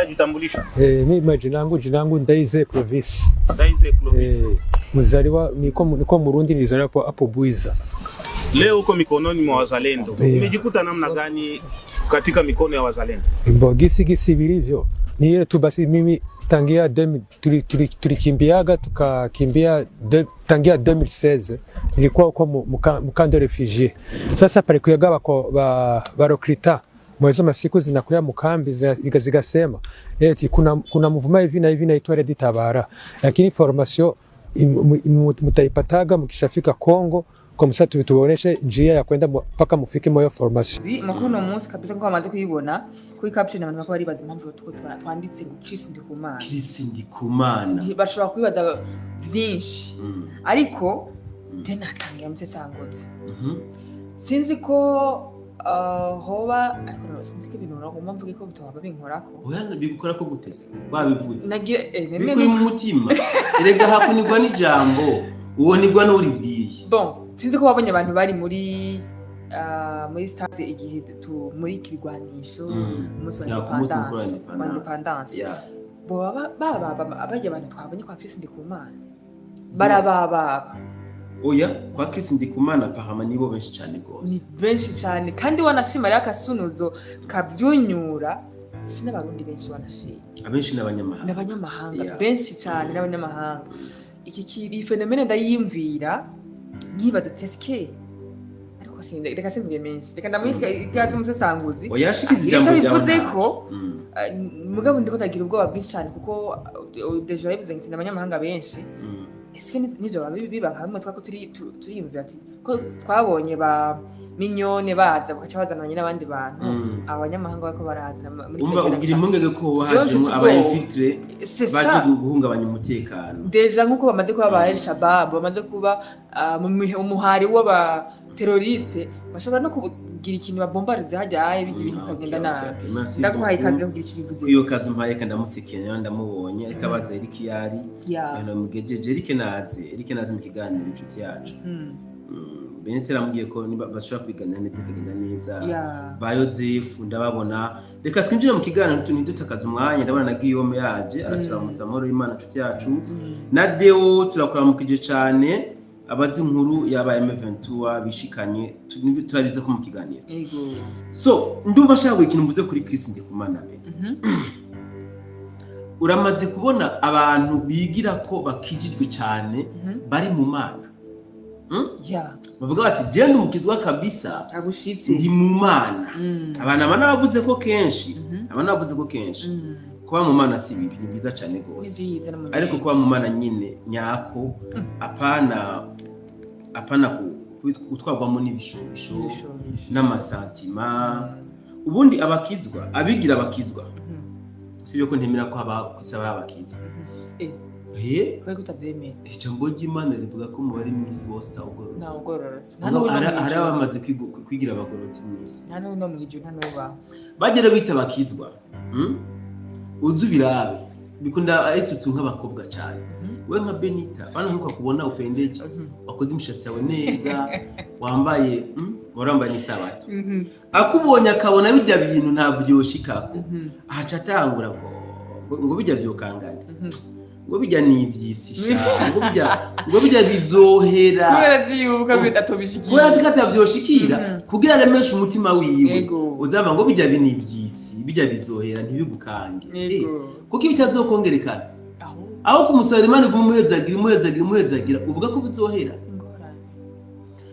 Jitambulisha. Mimi majina yangu, jina langu Ndaize Clovis. Ndaize Clovis. Mzaliwa niko Murundi, nilizaliwa hapo hapo Bwiza. Leo uko mikononi mwa wazalendo. Yeah. Umejikuta namna gani katika mikono ya wazalendo? Mbo gisi gisi vilivyo ni ile tu basi. Mimi tangia tulikimbiaga tukakimbia tangia 2016 nilikuwa huko mu camp de réfugiés. Sasa palikuyaga bako ba recruter mwezo masiku zinakuya mukambi zigasema eti kuna mouvement hivi na hivi inaitwa Red Tabara, lakini formation mutaipataga mkishafika Kongo, kwa msa tuoneshe njia ya kwenda mpaka mufike moyo formation. Zi makuru uno munsi kabisa, nkuko bamaze kuyibona kuri caption, abantu bakaba baribaza impamvu tuko twanditse ngo Chris Ndikumana. Chris Ndikumana. Bashobora kwibaza vyinshi, ariko je natangira musesanguzi. Sinzi ko hoba, ariko no, sinzi ko ibintu nagomba mvuge ko bitaba binkorako. Oya, bigukora ko gute se wabivuze? Nagira Bikuri mu mutima erega, hakunigwa n'ijambo, uwo nigwa n'uribwiye. Bon, sinzi ko wabonye abantu bari muri stade igihe muri ikirwanisho, umunsi wa Ya, ku munsi mukuru wa indépendance, wa indépendance. indépendance. Boba baba barya abantu twabonye kwa Chris Ndikumana barabababa? Oya, kwa Chris Ndikumana apparemment nibo benshi cyane Ni gose. benshi cyane, kandi wanashima rero akasunuzo kabyunyura, si n'Abarundi benshi wanashima. Abenshi n'abanyamahanga. N'abanyamahanga. Benshi cyane n'abanyamahanga. Iki iyi phénomène ndayiyumvira nkibaza ati eske, ariko reka simvuge menshi, reka ndamuhe ikaze umusesanguzi. Oya, yashikiza Agira ijambo ico ryawe. bivuze Ntacyo. ko mugabo ndiko ndagira ubwoba bwinshi cyane, kuko déjà yabivuze ngo abanyamahanga benshi. Ese nivyo baba biba nka bimwe twako turiyumvira ati ko twabonye ba Mignone baza bakaca bazananye n'abandi bantu, abanyamahanga bariko baraza muri Umva, kino ugira gihe. impungenge ko hoba Jewe hajemwo mfise aba ubwoba. infiltrés C'est baje ça. guhungabanya umutekano. Déjà nk'uko bamaze kuba ba El Shabab, bamaze kuba umuhari w'aba terroristes, bashobora no kugira ikintu babombarize hajyaye bijya ibintu bikagenda nabi. Okay. Merci Ndaguhaye beaucoup. ikaze kugira icyo ubivuze. Iyo kazi umpaye, kandi ndamutse nawe, ndamubonye ariko abaza Eric yari mugejeje. Eric naze, Eric naze mu kiganiro, inshuti yacu. Benete aramubwiye ko niba bashobora kubiganira neza ikagenda neza. Ba Yozefu ndababona, reka twinjire mu kiganiro ntidutakaze umwanya. Ndabona na Guillaume yaje araturamutsa, amahoro y'Imana inshuti yacu. Na Deo turakuramukije cyane. Abazi inkuru yaba M23 bishikanye, turabize ko mu kiganiro. So ndumva ashaka ikintu mvuze kuri Chris Ndikumana be. Uramaze kubona abantu bigira ko bakijijwe cyane, bari mu Mana? Bavuga bati genda umukizwa kabisa, Abushitse. ndi mu Mana. Abantu aba nabavuze ko kenshi, aba nabavuze ko kenshi, kuba mu Mana si bibi, ni byiza cyane Ni rwose. byiza no mu Ariko kuba mu Mana nyine nyako, apana gutwarwamo n'ibishobisho Ibishobisho. n'ama sentiments. Ubundi abakizwa, abigira abakizwa, sibyo ko ntemera ko haba kwisi haba abakizwa. Kubera ko utabyemera? Ijambo ry'Imana rivuga ko mu bari mu isi bose atawugororotse. Ntawe ugororotse, nta Mugabo n'uwo no hari mw'ijuru. abamaze kwigira abagororotsi mu isi. Nta n'uwo no mw'ijuru, nta n'ubaho. Bagera bita abakizwa, Uzi ubirabe, bikunda ese nk'abakobwa cyane. We nka Benita bana, nkuko akubona upendeje, wakoze imishatsi yawe neza, wambaye, wari wambaye n'isabato, akubonye akabona bijya bintu ntabwo byoshikako, ahaca atangura ngo bijya byokangana, ngo bijya ni iby'isi sha, ngo bijya bizohera. Kubera azi yuko atobishikiye. Kubera azi ko atabyoshikira, kugira aremeshe umutima wiwe. Uzaba ngo bijya bi ni iby'isi, bijya bizohera, ntibigukange. Kuko ibitazokongerekana, Aho aho kumusabira Imana iguma imuhezagira, imuhezagira, imuhezagira, uvuga ko bizohera. Ingorane.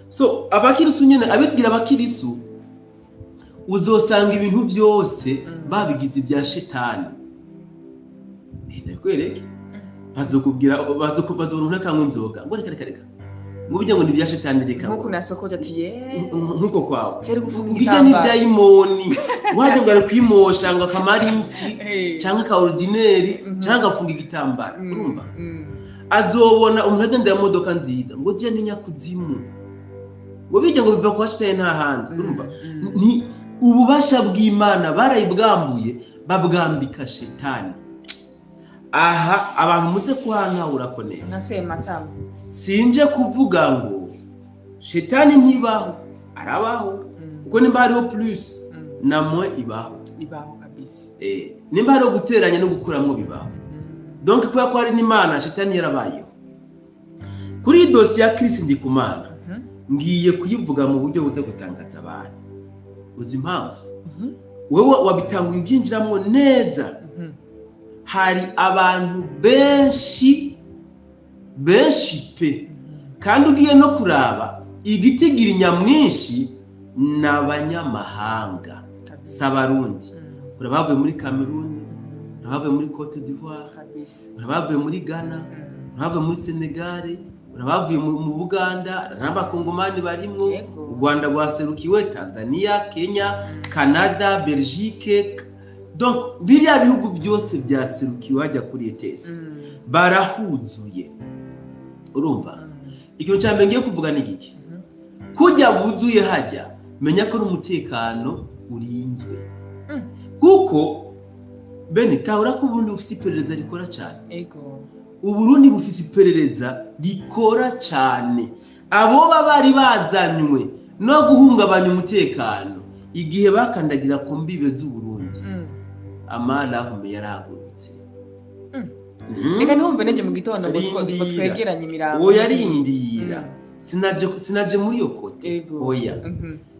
So abakirisu nyene, abitwira abakirisu, uzosanga ibintu byose babigize ibya shetani. Ndabikwereke, bazokubwira, bazobona umuntu akanywa inzoga ngo reka, reka, reka, ngo bijya ngo ni ibya shetani, reka. Nk'uku nasokoje ati ye. Nkuko kwawe. Cyari gufunga Bijya ni igitambaro. Dayimoni wajya ngo ari kwimosha ngo akamarinsi cyangwa aka ordinaire cyangwa agafunga igitambara. Urumva, azobona umuntu agendera mu modoka nziza ngo ziriya ni nyakuzimu, ngo bijya ngo biva kwa shitani nta handi. Urumva, ni ububasha bw'Imana barayibwambuye, babwambika shetani. Aha abantu muze kuhantahura ko neza. Nka Sematama. Sinje kuvuga ngo shetani ntibaho, arabaho, kuko nimba hariho plus na moins ibaho. Ibaho kabisa. Kabisa. Nimba hari guteranya no gukuramwo bibaho. Donc kubera ko hari n'Imana, shetani yarabayeho. Kuri iyi dosiye ya Chris Ndikumana, ngiye kuyivuga mu buryo buza gutangaza abantu. Uzi impamvu? Wewe wabitanguye ubyinjiramo neza. Hari abantu benshi benshi pe, kandi ugiye no kuraba igitigiri nyamwinshi ni abanyamahanga, si Abarundi. Urabavuye muri Cameroon, urabavuye muri Cote d'Ivoire, urabavuye muri Ghana, urabavuye muri Senegal, urabavuye mu Buganda, n'Abakongomani barimwo. U Rwanda rwaserukiwe, Tanzania, Kenya, Canada, Belgique. Donc biriya bihugu byose byaserukiwe hajya kuri ETS, barahuzuye. Urumva, ikintu cya mbere ngiye kuvuga ni giki? Kujya buzuye hajya, menya ko n'umutekano urinzwe, kuko bene tahura ko Uburundi bufite iperereza rikora cyane. Uburundi bufite iperereza rikora cyane. Abo bari bazanywe no guhungabanya umutekano, igihe bakandagira ku mbibe z'Uburundi, amarahume yarahagurutse. Reka ntiwumve neje mu gitondo ngo twegeranye imirambo. Oya, rindira, sinaje muri iyo côté. Oya,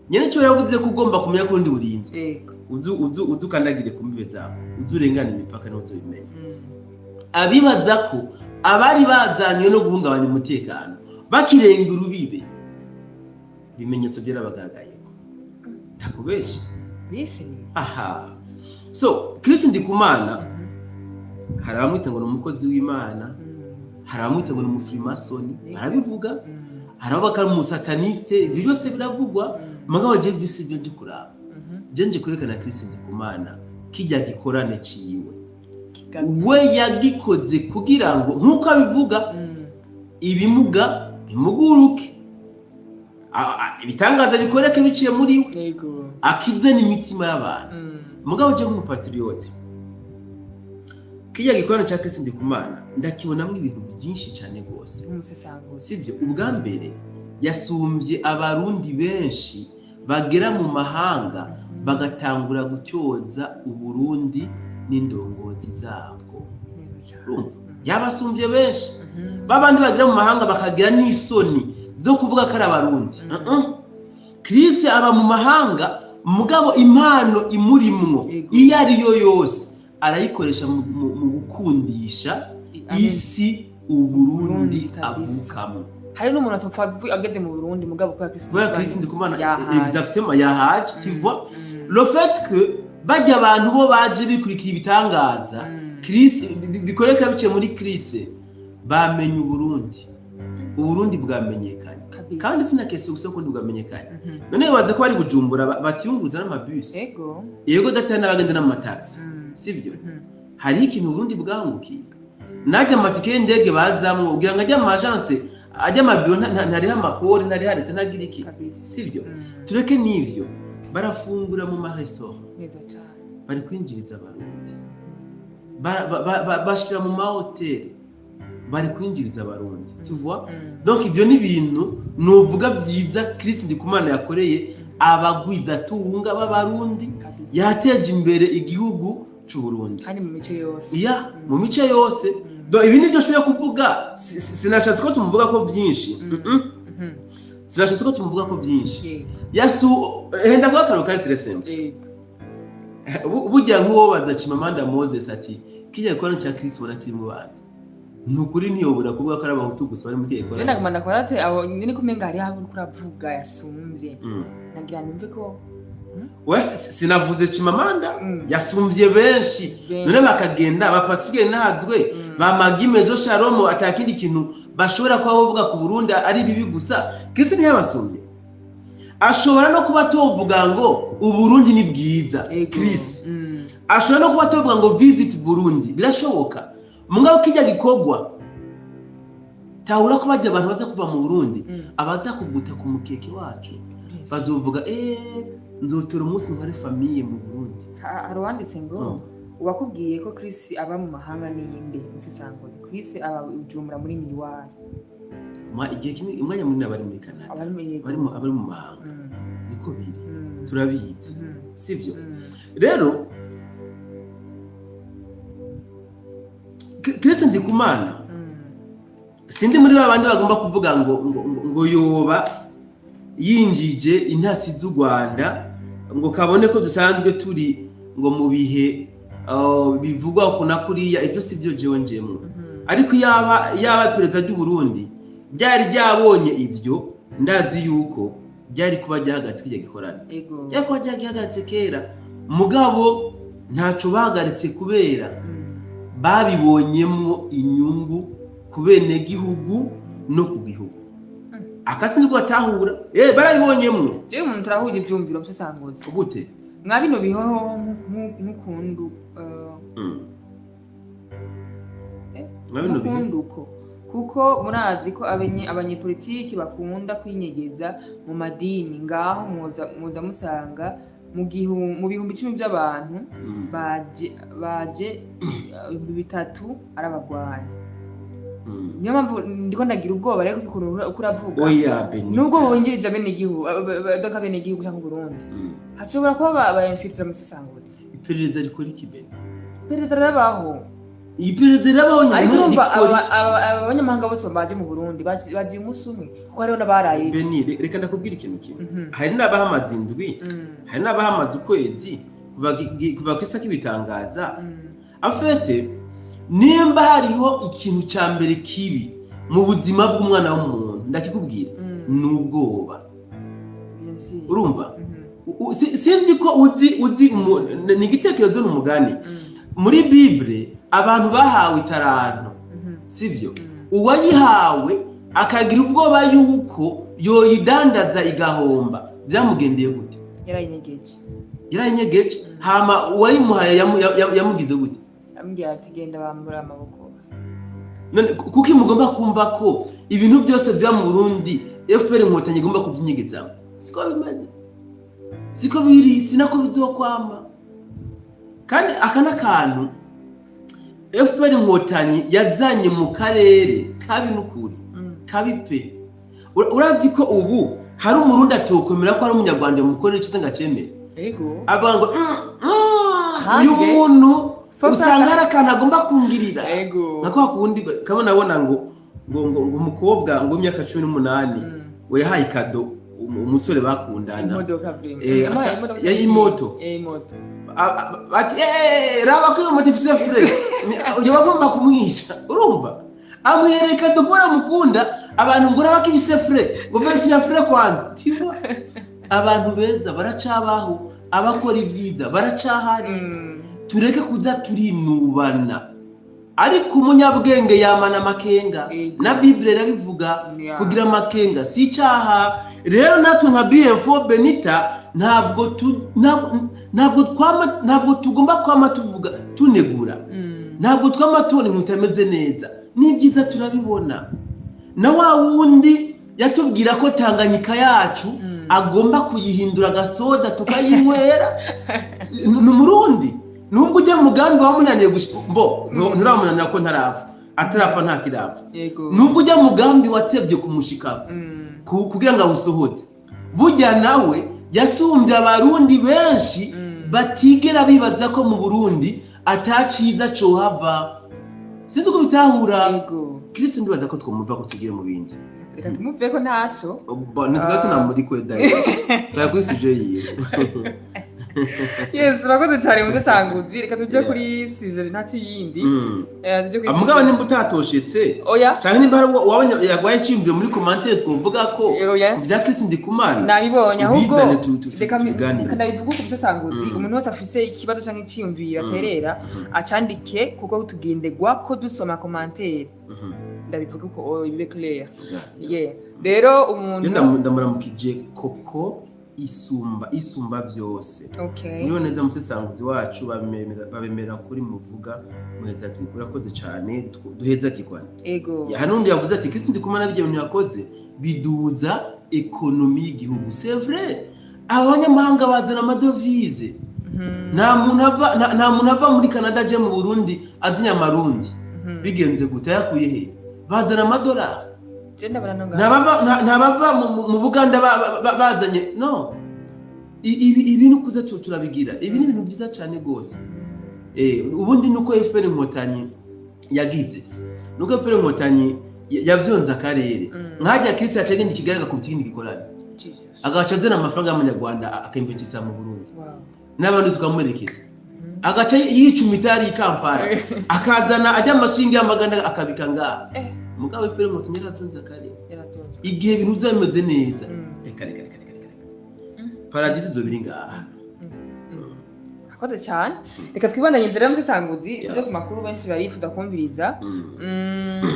nyene cyo yavuze ko ugomba kumenya ko urundi burinzwe. Uzu uzu uzu ukandagire ku mbibe zawe, uzu urengane imipaka, niho uzobimenya. Abibaza ko abari bazanywe no guhungabanya umutekano bakirenga urubibe, ibimenyetso byarabagaragayeko, ntakubesha. Bise. Aha, so Chris Ndikumana, hari abamwita ngo ni umukozi w'Imana, hari abamwita ngo ni umufrimasoni, barabivuga, hari abo bakaba umusataniste, ibyo byose biravugwa. Mugabo je byose ibyo nje kuraba, je nje kwerekana Chris Ndikumana kijya gikorane ciwe we yagikoze kugira ngo, nk'uko abivuga, ibimuga bimuguruke, ibitangaza bikoreke biciye muri we, akize n'imitima y'abantu. Mugabo je nk'umupatriote, kijya gikorane cya Chris Ndikumana ndakibonamo ibintu byinshi cyane rwose. Umusesanguzi. Sibyo? Ubwa mbere, yasumbye Abarundi benshi bagera mu mahanga bagatangura gucyoza Uburundi n'indongozi zabwo. Urumva, yabasumbye benshi, babandi bagera mu mahanga bakagira n'isoni zo kuvuga ko ari Abarundi. Chris aba mu mahanga, mugabo impano imurimwo iyo ari yo yose arayikoresha mu gukundisha isi Uburundi avukamo. Hari n'umuntu atopfa ageze mu Burundi, mugabo kubera Chris Kubera Chris Ndikumana. Yahaje. Exactement, yahaje, tu vois le fait que bajya abantu bo baje bikurikiye ibitangaza Chris bikoreka biciye muri Chris, bamenye Uburundi, Uburundi bwamenyekanye. Kandi sinakese gusa ko bwamenyekanye. None baza ko bari Bujumbura batiyunguruza n'amabisi. Yego, datari n'abagenda n'amataxi, sibyo? Hariho ikintu Uburundi bwangukiye, najya amatike y'indege bazamwo ugira ngo ajye mu agence, ajya amabiro, ntariho amakori, ntariho leta, ntagira iki. Sibyo? Tureke n'ivyo, barafungura mu maresitora, Neza cyane. bari kwinjiriza Abarundi, bashira mu mahoteli, bari kwinjiriza Abarundi, tu vois? Donc ibyo ni ibintu nuvuga byiza Chris Ndikumana yakoreye abagwizatunga b'Abarundi. Yateje imbere igihugu c'u Burundi. Kandi mu mice yose. Ya, mu mice yose. Donc ibi nibyo nshoboye kuvuga. Sinashatse ko tumuvuga ko byinshi. Sinashatse ko tumuvuga ko byinshi. Yasu henda kuba akaro kari très simple. Burya nk'uwo baza Chimamanda Moses ati kijya gikorano cya Chris ubona kirimo bande, ni ukuri ntiyobora kuvuga ko ari Abahutu gusa bari muri kiriya Je gikorano. naguma ndakora ati abo nyine ko umenga hariho abo uriko uravuga yasumbye. Nagira numve ko Oya, sinavuze Chimamanda. Yasumbye benshi. Benshi. None bakagenda ba Pacifique ntazwe, ba Magimezo Shalom, atakindi kintu bashobora kuba bavuga ku Burundi ari bibi gusa. Chris ntiyabasumbye, ashobora no kuba tovuga ngo Uburundi ni bwiza. Chris ashobora no kuba tovuga ngo "Visit Burundi", birashoboka. Mugabo kijya gikorwa, tahura ko bajya abantu baza kuva mu Burundi, abaza kuguta ku mukeke wacu, bazovuga nzotora umunsi ntware famille mu Burundi. Hari uwanditse ngo uwakubwiye ko Chris aba mu mahanga ninde? Musesanguzi, Chris aba Bujumbura muri Miriwari. Igihe kimwe, umwanya munini abari muri Canada, Abari mu yego. abari mu mahanga. Niko biri, turabizi, sivyo? Rero Chris Ndikumana sindi muri babandi bagomba kuvuga ngo yoba yinjije intasi z'u Rwanda ngo kabone ko dusanzwe turi ngo mu bihe bivugwa ko na kuriya, ibyo si byo jewe njemwe. Ariko yaba iperereza ry'u Burundi ryari ryabonye ivyo, ndazi yuko ryari kuba ryahagaritse kijya gikorana, ryari kuba ryahagaritse kera, mugabo ntaco bahagaritse kubera babibonyemwo inyungu ku benegihugu no ku gihugu. Akasi niko atahura barabibonyemwo. Jewe umuntu turahuje ivyumviro musesanguzi. Gute? Mwa bino bihoho nk'ukundu nk'ukunduko, kuko murazi ko abanyepolitiki bakunda kwinyegeza mu madini, ngaho muza musanga mu 10,000 by'abantu baje 3,000 arabagwanya. Niyo mpamvu ndiko ndagira ubwoba rero ukuntu uravuga nubwo winjiriza bene igihugu doka bene igihugu cyangwa Burundi hashobora kuba ba infiltra mu sasangutse. Iperereza rikora iki bene? Iperereza rirabaho. Iperereza rirabaho nyine. Ariko urumva abanyamahanga bose baje mu Burundi bazi umunsi umwe kuko hariho n'abaraye. Beni reka ndakubwira ikintu kimwe. Hari n'abahamaze indwi, hari n'abahamaze ukwezi kuva ku isaka ibitangaza. Afete nimba hariho ikintu ca mbere kibi mu buzima bw'umwana w'umuntu ndakikubwira n'ubwoba. Urumva? Sinzi ko uzi ni igitekerezo n'umugani. Muri Bible abantu bahawe itaranto, sivyo? Uwayihawe akagira ubwoba yuko yoyidandaza igahomba, byamugendeye gute? Yarayinyegeje. Hama uwayimuhaye yamugize gute? Ambwira ati genda bambura amaboko. None kuki mugomba kumva ko ibintu byose bya mu Burundi FPR Inkotanyi igomba kubyinyegezamo? Siko bimaze, siko biri, sinako bizokwama. Kandi aka n'akantu FPR Inkotanyi yazanye mu karere kabi n'ukuri kabi pe. Urazi ko ubu hari umurundi atokomera ko ari umunyarwanda mukorera icyo ngacemera. Yego. Avuga ngo uyu muntu usanga hari akantu agomba kungirira. Nka kwa kundi kabona abona ngo ngo umukobwa ngo imyaka 18 we yahaye kado umusore bakundana imoto. Ati raba ko moto ifise fure uyo bagomba kumwisha. Urumva amwereka dukora mukunda abantu ngo raba ko ifise fure ngo verify fure kwanza. Tiwa abantu beza baracabaho, abakora ibyiza baracahari. Tureke kuza turinubana. Ariko umunyabwenge yamana amakenga, na Bible irabivuga kugira amakenga si icyaha. Rero natwe nka BM4 Benita ntabwo tugomba kwama tuvuga tunegura, ntabwo twama tubona ibintu bitameze neza. N'ibyiza turabibona. Na wa wundi yatubwira ko Tanganyika yacu agomba kuyihindura agasoda tukayinywera, ni umurundi. Nubwo ujya mugambi wamunaniye mbo nturamunanira ko ntarafa, atarafa nta kirapfa. Nubwo ujya mugambi watebye kumushika kugira ngo awusohoze, burya nawe yasumbye abarundi benshi batigera bibaza ko mu Burundi ataciza cohava. Sinzi uko bitahura. Chris ndibaza ko twumuva ko tugiye mu bindi. Reka tumuveko ntaco. Nitwa tunamuri kweda. Twakwisuje yiwe. Yes, urakoze cyane musesanguzi. Reka tuje kuri sujet ntaco yindi. Tuje kuri mugabo nimba utatoshetse cyangwa nimba wabonye yagwaye cimvye muri commentaire twumvuga ko bya Chris Ndikumana nabibonye, ahubwo reka ndabivuga ku musesanguzi. Umuntu wese afise ikibazo canke iciyumviro aterera acandike, kuko tugendegwa ko dusoma commentaire. Ndabivuga ko bibe clair. Yeah. Rero umuntu ndamuramukije koko isumba byose. Niyo neza musesanguzi wacu babemera kuri muvuga muheza urakoze cyane, duheza kigwana. Ego. Hanundi yavuze ati Chris Ndikumana bijye bintu yakoze biduza ekonomi y'igihugu. C'est vrai. Abanyamahanga bazana amadovize. Nta muntu ava muri Canada aje mu Burundi azinya amarundi. Bigenze gute yakuye he? Bazana amadolari. Ntabava mu Buganda bazanye no. Ibi nukuza turabigira. Ibi ni ibintu byiza cyane gose. Ubundi nuko FPR Inkotanyi Yagize nuko FPR Inkotanyi yavyonze akarere. Nkajya Chris yaca agenda i Kigali, agakubita ikindi gikorane, Jesus. agaca azana amafaranga y'amanyarwanda, akainvestisa mu Burundi n'abandi tukamuherekeza, agaca yicumita yari i Kampala, akazana ajya amashinge y'amaganda akabika ngaha. Mugabo FPR Inkotanyi yaravyonze akarere. Yaratonze. Igihe ibintu bizaba bimeze neza, reka reka reka reka reka reka, paradisi izoba iri ngaha. Akoze cyane. Reka twibandanye inzira y'umusesanguzi, tujye ku makuru benshi barifuza kumviriza.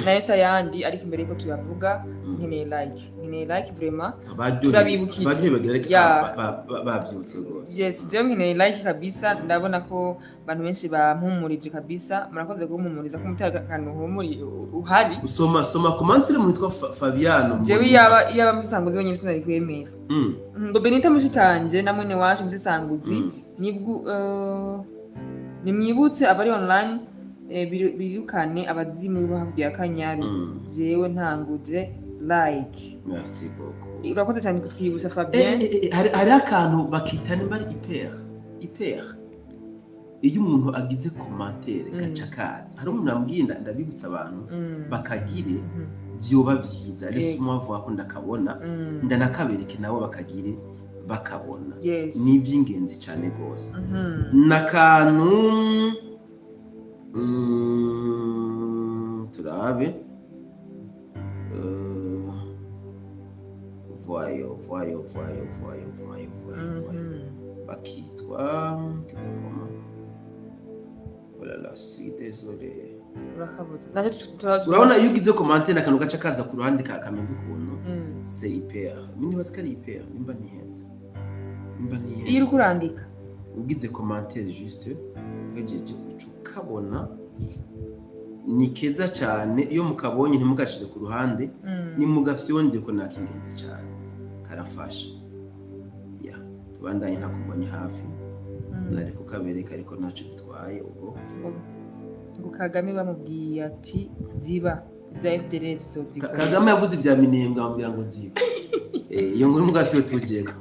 Nayo se ayandi, ariko imbere yuko tuyavuga, nkeneye like, nkeneye like vraiment. Turabibukije. Baryohewe bagira reka bavyutse rwose. Yes, jewe nkeneye like kabisa. Ndabona ko abantu benshi bampumurije kabisa. Murakoze kumpumuriza, ko umutekano uhumuri uhari. Usoma, soma commentaire mu witwa Fabiano. Jewe iyaba musesanguzi wenyine sinari kwemera. Ngo Benita mushikanje na mwene wacu musesanguzi, nibwo nimwibutse abari online, birukane abazimu bo hakurya ya Kanyaru. Jewe ntanguje like. Merci beaucoup. Urakoze cyane kutwibutsa, Fabien. Hari akantu bakita nimba ari hyper hyper, iyo umuntu agize commentaire gaca kaza. Hari umuntu ambwiye, ndabibutsa abantu bakagire, vyoba vyiza. Laisse-moi voir ko ndakabona, ndanakabereke nabo bakagire bakabona. Ni iby'ingenzi cyane rwose. N'akantu, turabe. Voyo voyo voyo voyo voyo voyo voyo. Bakitwa comment? Oh là là, suis désolé. Urakabuze. Nacyo Urabona iyo ugize commentaire, akantu gaca kaza ku ruhande kameze ukuntu. C'est hyper, niba ari hyper, nimba ntihenze, nimba ntihenze. Iyo uriko urandika. Ugize commentaire juste uhejeje, uca ukabona. Ni keza cyane. Iyo mukabonye ntimugashire ku ruhande, ni mugafyonde ko ni akingenzi cyane, karafasha. Ya, tubandanye. Ntakubonye hafi. Nari kukabereka ariko ntacyo bitwaye ubwo. Ngo Kagame bamubwiye ati ziba, ibya FDL tuzobyikorera. Kagame yavuze ibya Minembwe, amubwira ngo nziba. Iyo nkuru mugasiyo tugiyeko.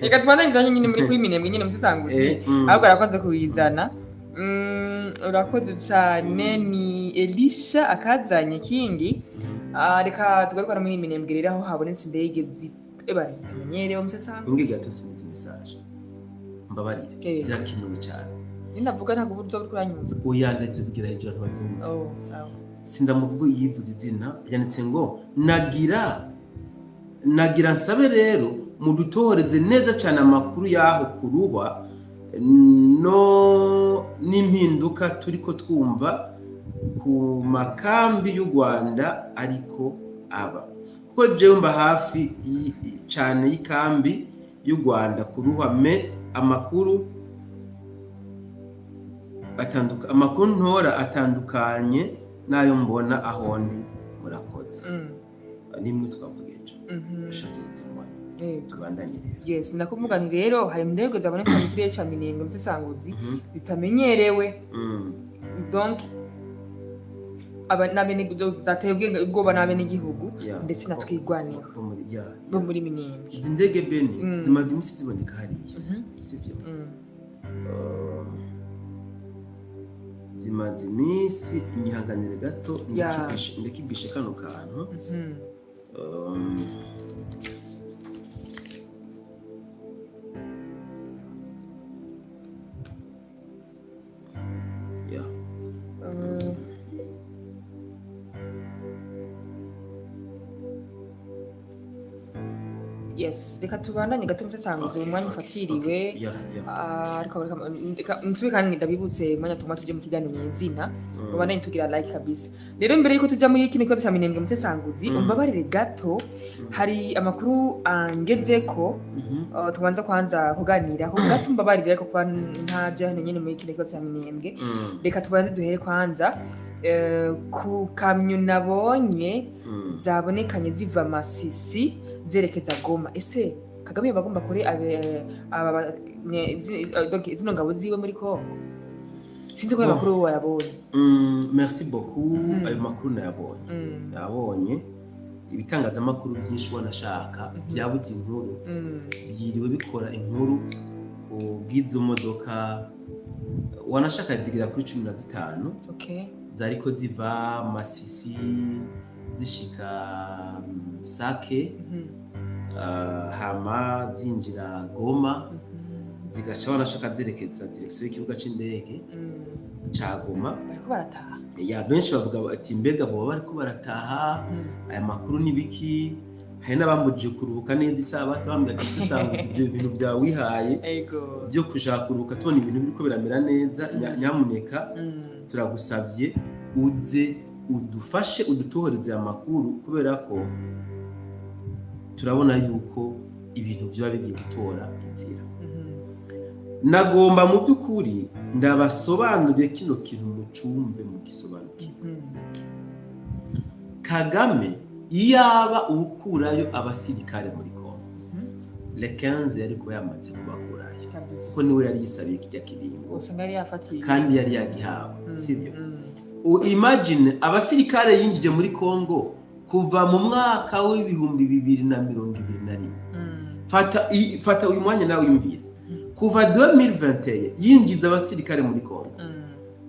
Reka tubandanye nyine muri kuri Minembwe nyine, musesanguzi. Ahubwo arakoze kubizana. Urakoze cyane. Ni Elisha akazanye kingi. Reka tugaruka no muri Minembwe rero, aho habonetse indege eba zitamenyerewe, musesanguzi. Nge gato subiza message, mbabarire. Zirakenewe cyane. Ninavuga ntabwo uburyo buri kuranyumva. Oya, ndazivugira hejuru abantu bazumva. Oh, sawa. Sindamuvuga yivuze izina, yanditse ngo nagira nsabe rero mudutohoreze neza cyane amakuru y'aho kuruhwa no n'impinduka turiko twumva ku makambi y'u Rwanda, ariko aba kuko jewe mba hafi cane y'ikambi y'u Rwanda kuruhwa, me amakuru amakuru ntora atandukanye n'ayo mbona aho ndi. Murakoze. Nimwe twavuga ejo, ashatse gutemwanya. Tubandanye rero. Yes, ndakuvuga nti rero hari indege zaboneka mu kirere ca Minembwe, musesanguzi, zitamenyerewe. Donc aba n'abene zateye ubwenge ubwoba n'abenegihugu ndetse na Twirwaneho Bo muri ya, bo muri Minembwe. Izi ndege, Beni, zimaze iminsi ziboneka hariya, sivyo? Zimaze iminsi. Inyihanganire gato, ndakibishe kano kantu. Yeah. Yes, reka tubandanye gato, musesanguzi, umwanya ufatiriwe. Okay. Yeah. Ariko reka nsubire kandi ndabibutse umwanya tuguma tuje mu kiganiro nyezina. Mubandanye tugira like kabisa. Rero mbere yuko tuja muri kino kibazo ca Minembwe, musesanguzi, umbabarire gato, hari amakuru angezeko tubanza kwanza kuganira ko gato. Mbabarire, ariko kuba ntaje hano nyene muri kino kibazo ca Minembwe, reka tubanze duhere kwanza ku kamyo nabonye zabonekanye ziva Masisi zerekeza Goma. Ese Kagame yoba agomba kure aba donc zino ngabo ziwe muri Kongo? Sinzi ko ayo Bon. makuru wayabonye. Merci beaucoup. Ayo makuru nayabonye. Nayabonye. Ibitangazamakuru byinshi wanashaka byabuze inkuru, byiriwe bikora inkuru ku bw'izo modoka, wanashaka zigera kuri 15. Zariko ziva Masisi zishika Sake, hama zinjira Goma, zigaca banashaka zerekeza direction y'ikibuga c'indege ca Goma. Bariko barataha. Ya, benshi bavuga bati: "Mbega boba bariko barataha? Aya makuru ni biki?" Hari n'abambujije kuruhuka neza isabato, bambwira ati: "Usanga ibyo bintu byawe wihaye byo kushaka kuruhuka, tubona ibintu biriko biramera neza, nyamuneka turagusavye uze udufashe, udutohoreze aya makuru, kubera ko turabona yuko ibintu vyoba bigiye gutora inzira." Nagomba mu by'ukuri ndabasobanuriye kino kintu, mucumve, mugisobanukirwe. Kagame iyaba ukurayo abasirikare muri Kongo le 15, yari kuba yamaze kubakurayo, kuko niwe yari yisabiye kijya kiringo. Usanga yari yafatiye. Kandi yari yagihawe, sibyo? Imagine abasirikare yinjije muri Kongo kuva mu mwaka w'2021. Fata uyu mwanya nawe wiyumvira, kuva 2021 yinjiza abasirikare muri Kongo,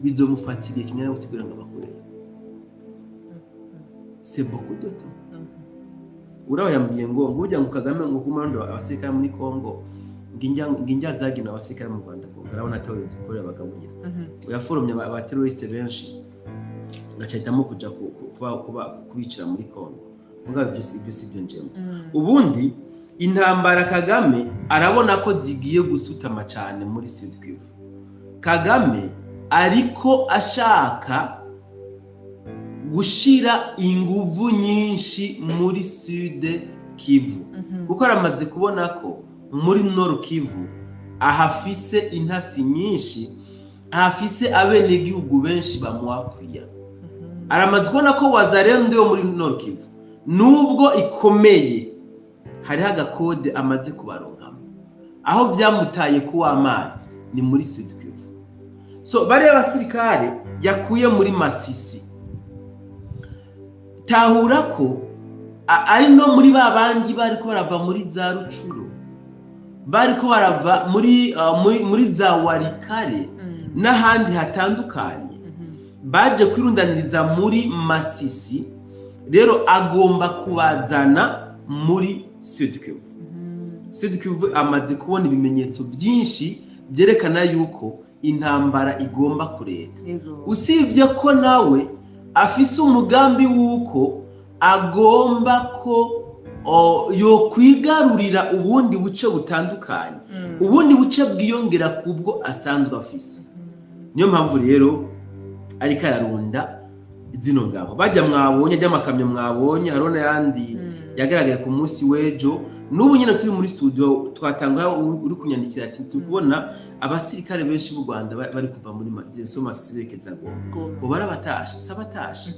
bizomufatiriye kingana gute kugira ngo abakorere? C'est beaucoup de temps. Uraho yambwiye ngo burya ngo Kagame ngo kumando abasirikare muri Kongo, ngo injya zagina abasirikare mu Rwanda, ngo arabona atawe zikorera bagaburira. Yaforomye aba terroriste benshi, gaca ahitamo kuja kubicira muri Kongo. Mugabo ivyo si byo njemo. Ubundi intambara Kagame arabona ko zigiye gusutama cyane muri Sud Kivu. Kagame ariko ashaka gushira inguvu nyinshi muri Sud Kivu, kuko aramaze kubona ko muri Nord Kivu ahafise intasi nyinshi, ahafise abenegihugu benshi bamuakwiya. Aramaze kubona ko Wazalendo yo muri Nord Kivu, nubwo ikomeye, hariho agakode amaze kubaronkamo. Aho vyamutaye kuwa amazi ni muri Sud Kivu. So bariya basirikare yakuye muri Masisi, tahura ko ari no muri ba bandi bariko barava muri za Rucuro, bariko barava muri za Warikare n'ahandi hatandukanye, baje kwirundaniriza muri Masisi. Rero agomba kubazana muri Sud Kivu. Sud Kivu amaze kubona ibimenyetso byinshi byerekana yuko intambara igomba kureta. Usibye ko nawe afise umugambi w'uko agomba ko yokwigarurira ubundi buce butandukanye, ubundi buce bwiyongera kubwo asanzwe afise. Niyo mpamvu rero ariko ararunda zino ngabo bajya mwabonye, ry'amakamyo mwabonye, hariho n'ayandi yagaragaye ku munsi w'ejo. N'ubu nyine turi muri studio twatanga uri kunyandikira ati: "Turi kubona abasirikare benshi b'u Rwanda bari kuva muri direction Masisi berekeza Goma." Ngo barabatashe? Si abatashe,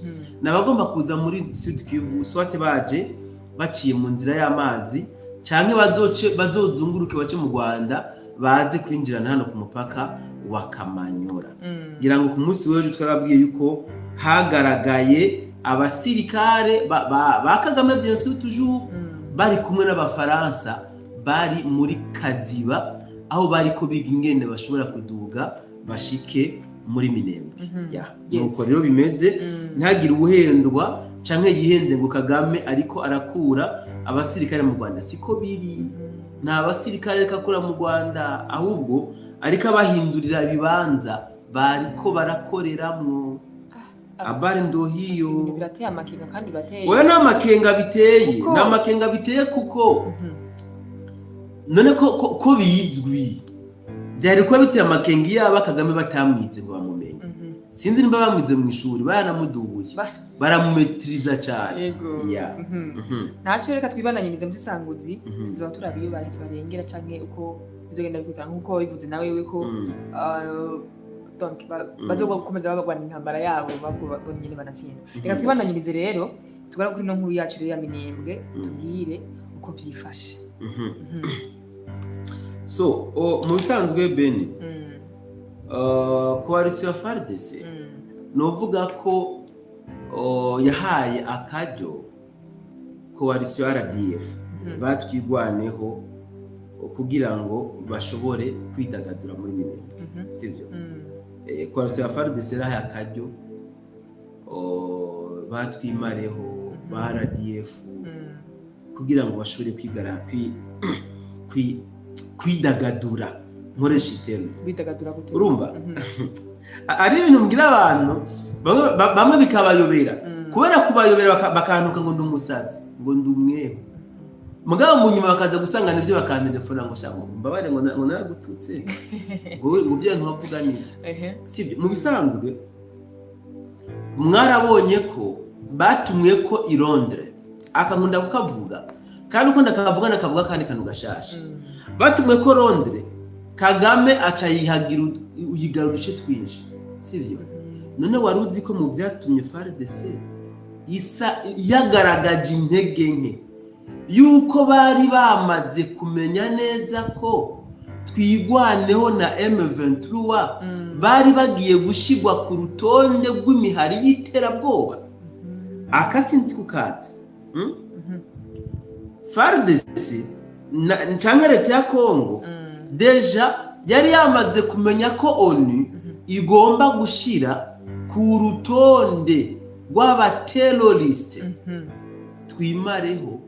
ni abagomba kuza muri Sud Kivu, soit baje baciye mu nzira y'amazi, canke bazoce bazozunguruke bace mu Rwanda, baze kwinjirana hano ku mupaka wa Kamanyora. Ngira ngo ku munsi w'ejo twarabwiye yuko hagaragaye abasirikare ba Kagame, bien sûr, toujours bari kumwe n'Abafaransa, bari muri Kaziba, aho bariko biga ingene bashobora kuduga bashike muri Minembwe. Ya, nuko rero bimeze. Ntagire uwuhendwa canke yihende ngo Kagame ariko arakura abasirikare mu Rwanda. Siko biri. Nta basirikare ariko akura mu Rwanda, ahubwo ariko abahindurira ibibanza bariko barakoreramwo. Abari ndohiyo. Ibintu birateye amakenga kandi birateye Oya, ni amakenga biteye. Kuko Ni amakenga biteye, kuko none ko bizwi, byari kuba biteye amakenga iyo aba Kagame batamwize ngo bamumenye. Sinzi nimba bamwize mu ishuri, baranamudubuye, baramumetiriza cyane. Ya. Ntacyo, reka twibananyirize muri sanguzi. Tuzoba turaba iyo barengera canke uko bizogenda bikurikirana, nkuko wabivuze nawe we ko donc bazokomeza babagwana intambara yabo babwo bonyene banatsinda. Reka twibananyirize rero, tugara kuri ino nkuru yacu rero ya Minembwe, tubwire uko vyifashe. So mu bisanzwe, Beni, coalition ya FARDC, novuga ko yahaye akaryo coalition RDF batwigwaneho kugira ngo bashobore kwidagadura muri Minembwe, sibyo? Coalition ya FARDC yarahaye akaryo. Batwimareho ba RDF kugira ngo bashobore kwidagadura, nkoresha iterme. Bidagadura gute? Urumva? Ari ibintu mbwira abantu bamwe bikabayobera. Kubera kubayobera bakantuka ngo ndi umusazi, ngo ndi umweho. Mugabo mu nyuma bakaza gusanga nibyo, bakantelefona ngo sha, ngo mbabare, ngo naragututse, ngo bya ntiwavuga nibyo. Sibyo. Mu bisanzwe mwarabonye ko batumwe ko i Londres, akankunda kukavuga, kandi uko ndakavuga ndakavuga kandi kantu gashasha. Batumwe ko Londres, Kagame aca yihagira uyigara uduce twinshi, sibyo? None wari uzi ko mu byatumye FARDC isa yagaragaje intege nke, yuko bari bamaze kumenya neza ko Twirwaneho na M23 bari bagiye gushigwa ku rutonde rw'imihari y'iterabwoba? Akasinzi kukazi. FARDC canke leta ya Congo déjà yari yamaze kumenya ko ONU igomba gushira ku rutonde rw'abateroriste Twimareho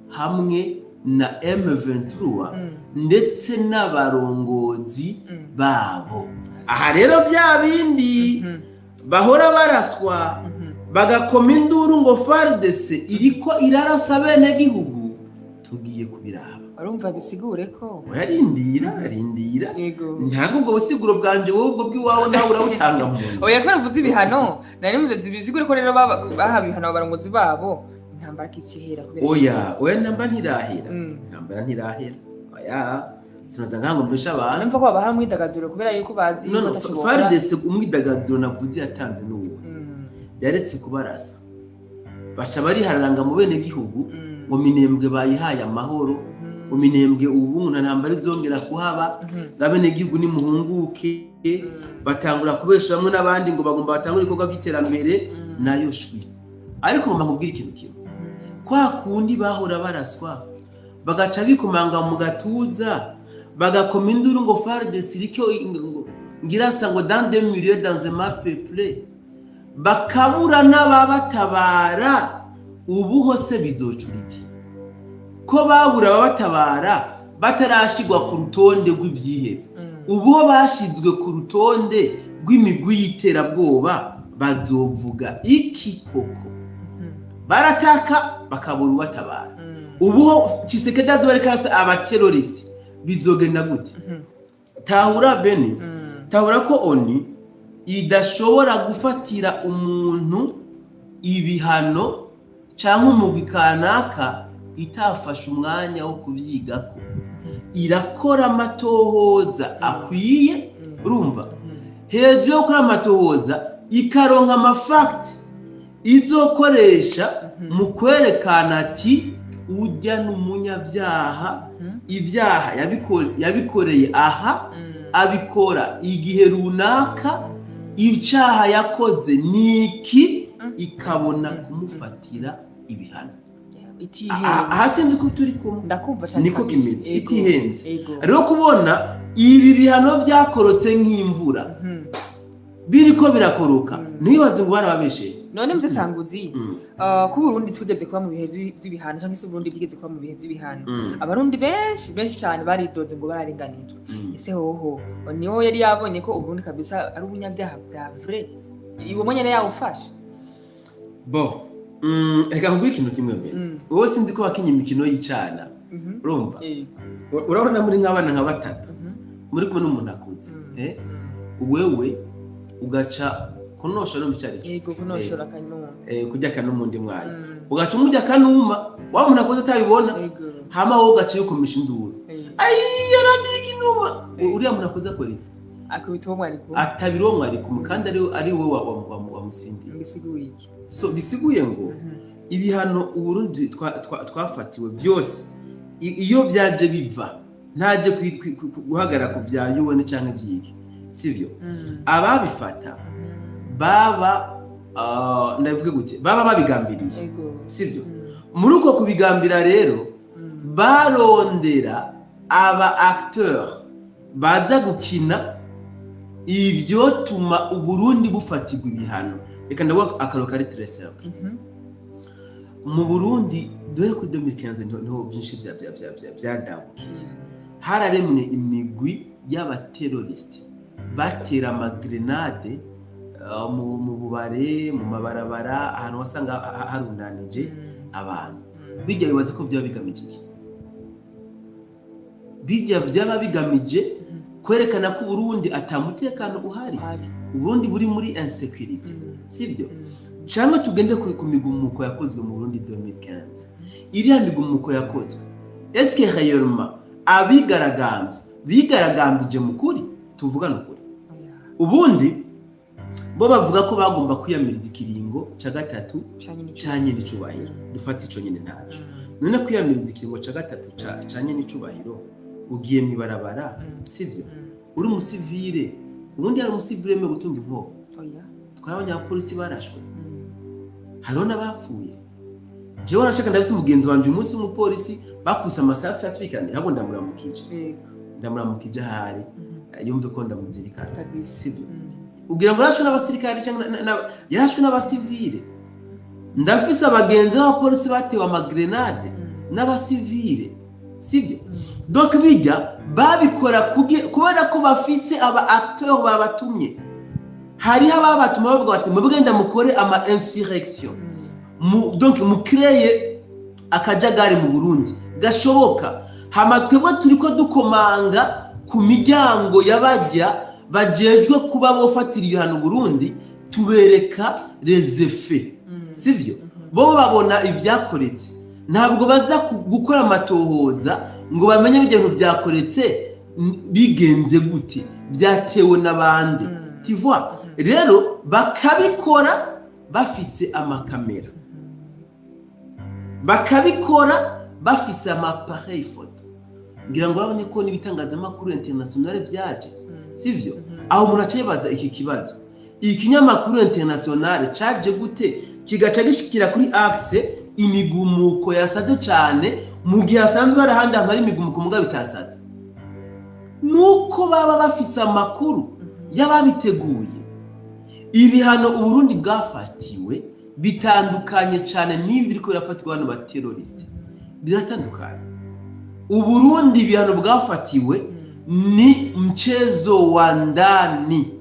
hamwe na M23 ndetse n'abarongozi babo. Aha rero bya bindi bahora baraswa, bagakoma induru ngo FARDC iriko irarasa bene gihugu, tugiye kubiraba. Urumva bisigure ko Oya, rindira, rindira. Yego. Ntabwo ubwo busiguro bwanje, wowe ubwo bw'iwawe nawe urabutanga mu nda. Oya, kubera uvuze ibihano, nari muze bisigure ko rero bahawe ibihano abarongozi babo, intambara kikihera kubera Oya, oya, ntamba ntirahera. Ntambara ntirahera, oya, sinoza nkango mbesha abantu. Numva ko babaha umwidagaduro kubera yuko bazi No, yuko no, ataco bokora. FARDC umwidagaduro navuze yatanze n'uwo yaretse kubarasa, baca barihararanga mu bene gihugu ngo Minembwe bayihaye amahoro, ngo Minembwe ubu nta ntambara izongera kuhaba, ngo gihugu nimuhunguke. Batangura kubesha bamwe n'abandi ngo bagomba batangure ibikorwa by'iterambere. Nayo shwi, ariko ngomba nkubwire ikintu kimwe: kwa kundi bahora baraswa bagaca bikomanga mu gatuza, bagakoma induru ngo FARDC iriko ngirasa ngo dans des milieux, dans un map peuplé, bakabura n'ababatabara, ubu hose bizocura iki ko babura ababatabara batarashigwa ku rutonde rw'ivyihebe? Ubu ho bashizwe ku rutonde rw'imigwi y'iterabwoba, bazovuga iki koko? Barataka bakabura ubatabara. Ubu ho Tshisekedi azoba ariko arasa abateroriste, bizogenda gute? Tahura Beni, tahura ko ONU idashobora gufatira umuntu ibihano cyangwa umugwi kanaka itafashe umwanya wo kubyigako. Irakora amatohoza akwiye. Urumva, hejuru yo gukora amatohoza, ikaronka amafacts izokoresha mu kwerekana ati ujya n'umunyabyaha, ibyaha yabikoreye aha, abikora igihe runaka, icyaha yakoze ni iki, ikabona kumufatira ibihano. Itihenze. Aha sinzi ko turi kumwe. Ndakumva cyane Niko kabisa. kimeze. Ego. Itihenze. Ego. Rero kubona ibi bihano byakorotse nk'imvura, biriko birakoroka, ntibaze ngo barababesheye. None musesanguzi, ko Burundi twigeze kuba mu bihe vy'ibihano, cyangwa se Burundi bwigeze kuba mu bihe vy'ibihano, abarundi benshi benshi cyane baridoze ngo bararenganijwe. Ese hoho niho yari yabonye ko Uburundi kabisa ari ubunyabyaha bya vrai, uwo mwanya yari yawufashe? Bo, reka nkubwire ikintu kimwe mbere. Wowe sinzi ko wakinye imikino y'icana. Urumva? Ego. Urabona muri nk'abana nka batatu, muri kumwe n'umuntu akuze, eh? Wewe ugaca kunosha no micari. Yego, kunoshora akanuma. Eh, kurya akanuma undi mwanya, ugaca umurya akanuma wa muntu akuze atabibona. Hama wowe ugaca yukomesha induru: "Ayi, arandika inuma!" Uriya muntu akuze akora iki? Akubita uwo mwari kumwe. Atabira uwo mwari kumwe, kandi ari wowe wamusindiye. Mbisiguye iki? So bisiguye ngo ibihano Uburundi twafatiwe byose, iyo byaje biva, ntaje guhagarara ku bya UN canke ibyiki, sivyo? Ababifata baba, ndavuge gute, baba babigambiriye. Sivyo? Muri uko kubigambira rero, barondera aba acteur baza gukina ivyotuma Uburundi bufatirwa ibihano. Reka ndavuga akaro kari très simple. Mu Burundi dore kuri 2015 niho byinshi vyadabukiye. Hararemwe imigwi y'abateroriste batera amagrenade mu bubare, mu mabarabara, ahantu wasanga harundanije abantu. Bijya bibaza ko byaba bigamije iki? Bijya byaba bigamije kwerekana ko Burundi ata mutekano uhari, Uburundi buri muri insécurité, sibyo? Cyangwa tugende ku migumuko yakozwe mu Burundi 2015. Iriya migumuko yakozwe, est-ce que réellement abigaragambye bigaragambije mu kuri? Tuvugane ukuri. Ubundi bo bavuga ko bagomba kwiyamiriza ikiringo ca gatatu ca nyene icubahiro. Dufate ico nyene ntaco. None kwiyamiriza ikiringo ca gatatu ca nyene icubahiro, ugiye mw'ibarabara, sivyo? Uri umusivile, ubundi hari umusivile yemewe gutunga inkoho? Twarabonye abapolisi barashwe, hariho n'abapfuye. Jewe nashaka, ndabise umugenzi wanje umunsi w'umupolisi bakubise amasasu yatwikiranira, ahubwo ndamuramukije, ndamuramukije ahari yumve ko ndamuzirikana, sibyo? Ugira ngo yarashwe n'abasirikare cyangwa yarashwe n'abasivile? Ndafise abagenzi b'abapolisi batewe amagrenade n'abasivile, sibyo? Donc bijya babikora kubera ko bafise aba acteurs babatumye. Hariho ababatuma bavuga bati: "Mubwenda mukore ama insurrection mu, donc mukreye akajagari mu Burundi gashoboka, hama twebwe turiko dukomanga ku miryango y'abajya bajejwe kuba bofatira ibihano Burundi, tubereka les effets", sivyo? Bo babona ibyakoretse, ntabwo baza gukora amatohoza ngo bamenye ibyo bintu byakoretse bigenze gute, byatewe n'abandi, tu vois? Rero bakabikora bafise amakamera, bakabikora bafise ama appareil photo. Ngira ngo babonye ko n'ibitangazamakuru international byaje, sivyo? Aho umuntu aca yibaza iki kibazo: ikinyamakuru international caje gute kigaca gishikira kuri axe imigumuko yasaze cane, mu gihe hasanzwe hari ahandi hantu hari imigumuko mugabo itasaze? Nuko baba bafise amakuru y'ababiteguye. Ibihano Uburundi bwafatiwe bitandukanye cane n'ibi biriko birafatirwa hano bateroriste, biratandukanye. Uburundi ibihano bwafatiwe ni mchezo wa ndani,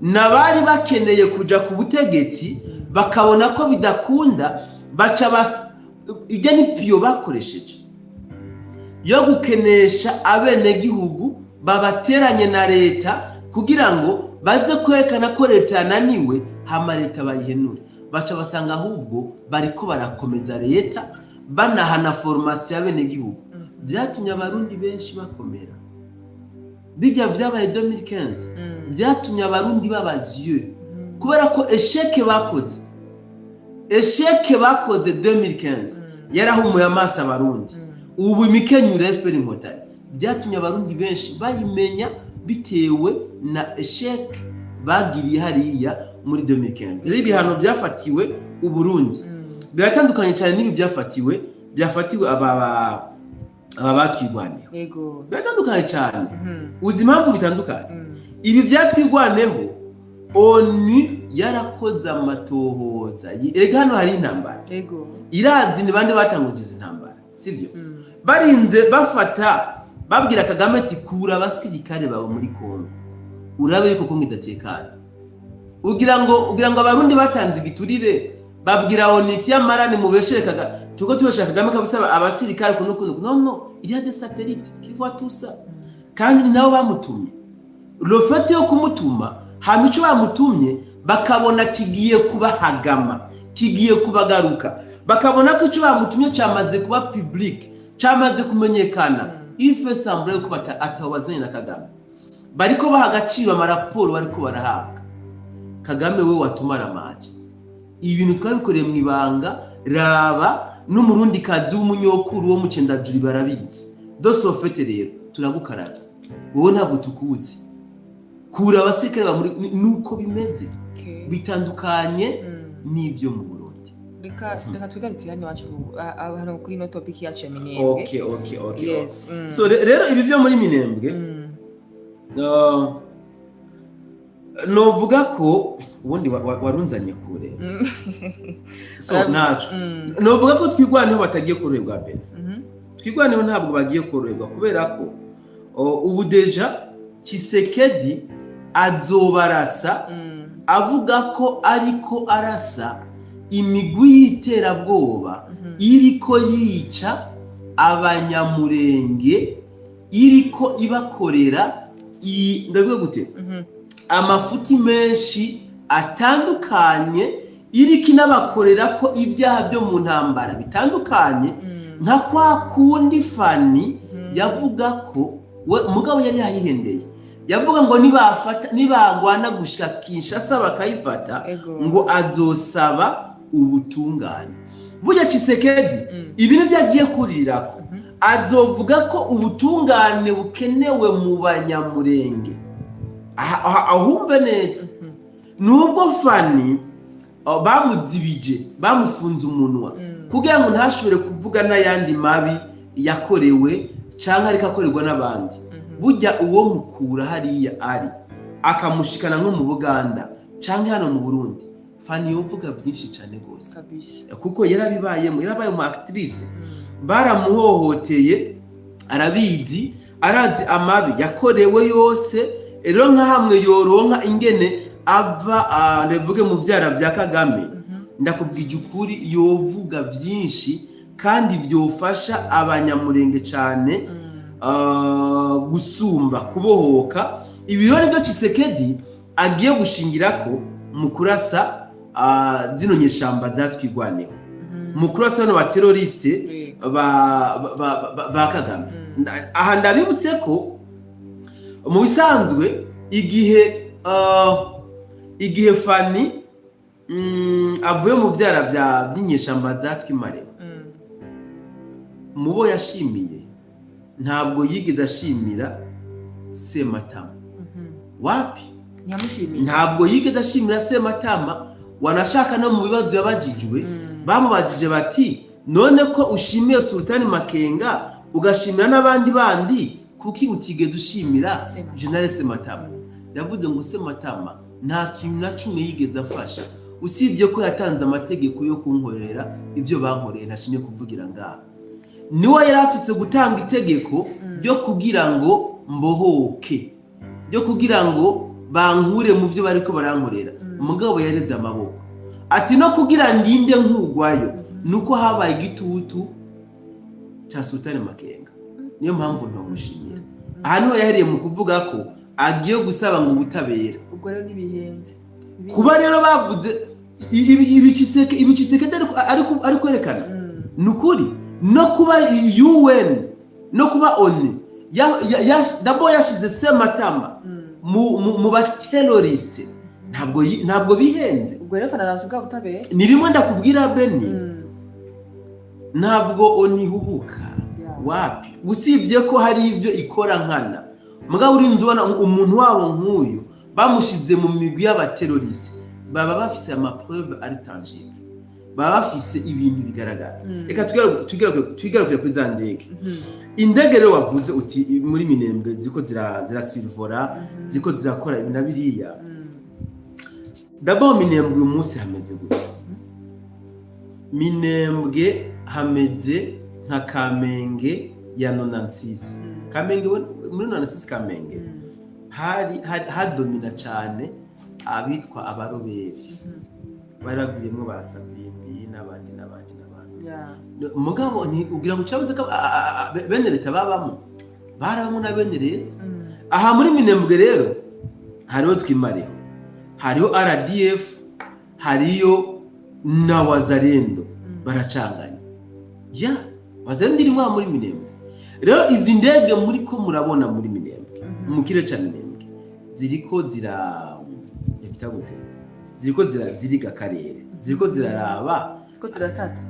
n'abari bakeneye kuja ku butegetsi bakabona ko bidakunda, baca bas ibyo ni piyo bakoresheje yo gukenesha abenegihugu babateranye na leta kugira ngo baze kwerekana ko leta yananiwe, hama leta bayihenure. Baca basanga ahubwo bariko barakomeza leta, banahana formation y'abenegihugu. Byatumye Abarundi benshi bakomera. Bijya byabaye 2015 byatumye Abarundi babazieux, kubera ko échec bakoze 2015 yarahumuye amaso Abarundi. Ubu imikenyuro ya FPR Inkotanyi byatumye Abarundi benshi bayimenya bitewe na échec bagiriye hariya muri 2015. Rero ibihano byafatiwe Uburundi biratandukanye cyane n'ibi byafatiwe aba batwirwaneho. Biratandukanye cyane. Uzi impamvu bitandukanye? Ibi byatwirwaneho, ONU yarakoze amatohoza. Erega hano hari intambara. Irazi ni bande batanguje izi ntambara, sibyo? Barinze bafata babwira Kagame ati: "Kura abasirikare bawe muri Kongo, urabe yuko Kongo idatekana." Ugira ngo Abarundi batanze igiturire babwira ONU iti: "Yamara nimubeshere Kagame, tuko tubeshere Kagame kabisa abasirikare kuno kuno"? Non, il y a des satellites qui voient tout ça. Kandi ni nabo bamutumye. Le fait yo kumutuma, hama ico bamutumye bakabona kigiye kubahagama, kigiye kubagaruka, bakabona ko ico bamutumye camaze kuba public, camaze kumenyekana, il fait semblant ko atawazanye na Kagame, bariko baha agaciro amaraporo bariko barahabwa. Kagame we watumara amaje, ibintu twabikoreye mu ibanga, raba n'Umurundi kazi w'umunyokuru wo mu Cendajuru barabizi. De ce fait rero turagukaravye, wowe ntabwo tukuzi, kura abasirikare ba muri nuko bimeze. Bitandukanye n'ibyo mu Burundi. Reka twigarukire hano iwacu, hano kuri ino topic yacu ya Minembwe. Okay. Yes. So rero ibi byo muri Minembwe, Novuga ko ubundi warunzanye kure, so naco novuga ko Twigwaneho batagiye koroherwa mbere. Twigwaneho ntabwo bagiye koroherwa, kubera ko ubu déjà Tshisekedi azobarasa avuga ko ariko arasa imigwi y'iterabwoba iriko yica Abanyamurenge, iriko ibakorera, ndavuga gute, amafuti menshi atandukanye, iriko inabakorera ko ibyaha byo mu ntambara bitandukanye, nka kwa kundi Fani yavuga ko we mugabo yari yayihendeye, yavuga ngo nibafata, nibagwana gushika Kinshasa bakayifata, ngo azosaba ubutungane. Burya Tshisekedi ibintu byagiye kurirako, azovuga ko ubutungane bukenewe mu Banyamurenge. Ahumve neza, nubwo Fani bamuzibije, bamufunze umunwa kugira ngo ntashobore kuvuga n'ayandi mabi yakorewe cyangwa ariko akorerwa n'abandi, burya uwo mukura hariya ari akamushikana nko mu Buganda cyangwa hano mu Burundi, Fani yovuga byinshi cyane rwose, kuko yarabibayemo, yarabaye umu actrice, baramuhohoteye, arabizi, arazi amabi yakorewe yose. Rero nka hamwe yoronka ingene ava, ndavuge, mu byara bya Kagame, ndakubwije ukuri, yovuga byinshi kandi byofasha Abanyamurenge cyane gusumba kubohoka. Ibiro nibyo Tshisekedi agiye gushingira ko mu kurasa zino nyeshamba zatwigwaneho, mu kurasa bano ba terroristes ba Kagame. Aha ndabibutse ko mu bisanzwe igihe Fani avuye mu byara bya by'inyeshamba za Twimareho, mu bo yashimiye ntabwo yigeze ashimira Sematama. Wapi? Ntiyamushimiye. Ntabwo yigeze ashimira Sematama. Wanashaka no mu bibazo yabajijwe, bamubajije bati: "None ko ushimiye Sultani Makenga, ugashimira n'abandi bandi, kuki utigeze ushimira Sematama?" General Sematama? Yavuze ngo Sematama nta kintu na kimwe yigeze afasha, usibye ko yatanze amategeko yo kunkorera ibyo bankoreye ntashimye kuvugira ngaha. Niwe yari afise gutanga itegeko ryo kugira ngo mbohoke, ryo kugira ngo bankure mu byo bariko barankorera. Umugabo yareze amaboko ati: "No kugira ndinde nkugwayo nuko habaye igitutu cya Sultani Makenga, niyo mpamvu ntamushimira." Aha niho yahereye mu kuvuga ko agiye gusaba ngo ubutabera. Ubwo rero ntibihenze. Kuba rero bavuze ibi Tshisekedi ari kwerekana, ni ukuri, no kuba UN, no kuba ONU d'abord yashize Sematama mu ba terroristes, ntabwo bihenze. Ubwo rero Fana araza bwa butabera. Ni bimwe ndakubwira, Beni, ntabwo ONU ihubuka. Wapi, usibye ko hari ibyo ikora nkana. Mugabo urinze ubona umuntu wabo nk'uyu bamushize mu migwi y'aba terroristes, baba bafise ama preuves ari tangible, baba bafise ibintu bigaragara. Reka twigarukire kuri za ndege. Indege rero wavuze uti muri Minembwe ziko zirasurvola, ziko zirakora ibi na biriya. D'abord, Minembwe uyu munsi hameze gute? Minembwe hameze nka Kamenge ya 96. Kamenge muri 96, Kamenge hari hadomina cyane abitwa abaroberi, bari bagwiriyemwo ba Savimbi n'abandi n'abandi n'abandi. Mugabo ugira ngo ucabuze ko bene leta babamo, barabamo na bene leta. Aha muri Minembwe rero hariho Twimareho, hariho RDF, hariyo na Wazalendo. Baracanganye ya Wazalendo irimo aha muri Minembwe. Rero izi ndege muri ko murabona muri Minembwe, mu kirere ca Minembwe, ziriko zira bita gute, ziriko ziriga akarere, ziriko ziraraba. Two turatata.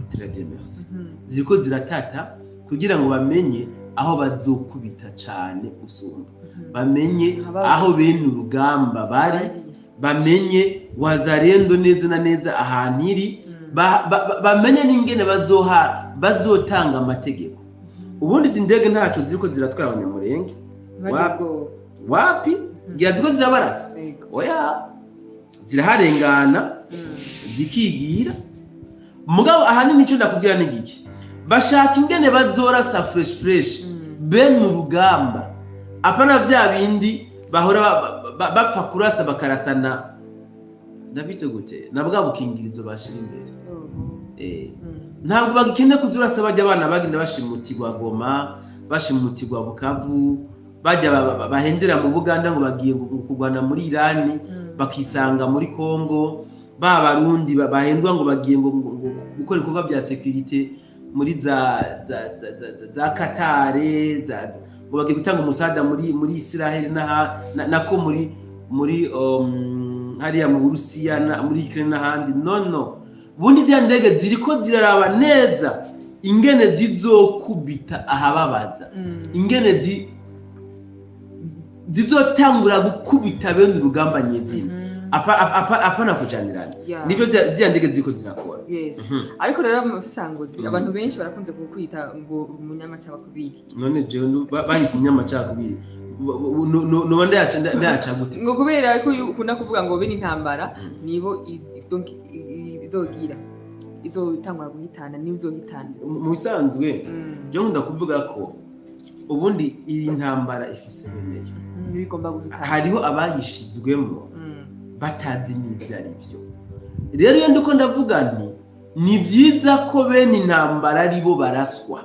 Très bien, merci. Ziriko ziratata kugira ngo bamenye aho bazokubita cane gusumba, bamenye aho bene urugamba bari, bamenye Wazalendo neza na neza ahantu iri, bamenye n'ingene bazoha bazotanga amategeko. Ubundi izi ndege ntaco ziriko ziratwara Abanyamurenge. Ntibagire ubwoba. Wapi. Ngira ziko zirabarasa? Yego. Oya, ziraharengana, zikigira. Mugabo ahanini icyo ndakubwira ni giki: bashaka ingene bazorasa fresh fresh bene urugamba, apana vya bindi bahora bapfa kurasa, bakarasana ndabite gute na bwa bukingirizo bashira imbere. Ntabwo bagikeneye kuzurasa bajya abana bagenda bashimutirwa Goma, bashimutirwa Bukavu, bajya bahendera mu Buganda ngo bagiye kurwana muri Irani, bakisanga muri Kongo. Ba Barundi bahendwa ngo bagiye ngo gukora ibikorwa bya sécurité muri za Katare, ngo bagiye gutanga umusada muri Israel nako muri hariya mu Burusiya na muri Ukraine n'ahandi. No, bundi ziriya ndege ziriko ziraraba neza ingene zizokubita ahababaza, ingene zizotangura gukubita bene urugamba nyezina, apana kujanirana. Nibyo ziriya ndege ziriko zirakora. Ariko rero mu busesanguzi, abantu benshi barakunze kukwita ngo umunyamacakubiri. None jewe bahise umunyamacakubiri, noba ndayaca gute? Ngo kubera ko ukunda kuvuga ngo bene intambara nibo donc izogira izotangura guhitana, niyo izohitana. Mu bisanzwe, jewe nkunda kuvuga ko ubundi iyi ntambara ifise beneyo. Niyo igomba guhitana. Hariho abayishizwemo batazi n'ibyo ari byo. Rero iyo ndiko ndavuga nti ni byiza ko bene intambara ari bo baraswa,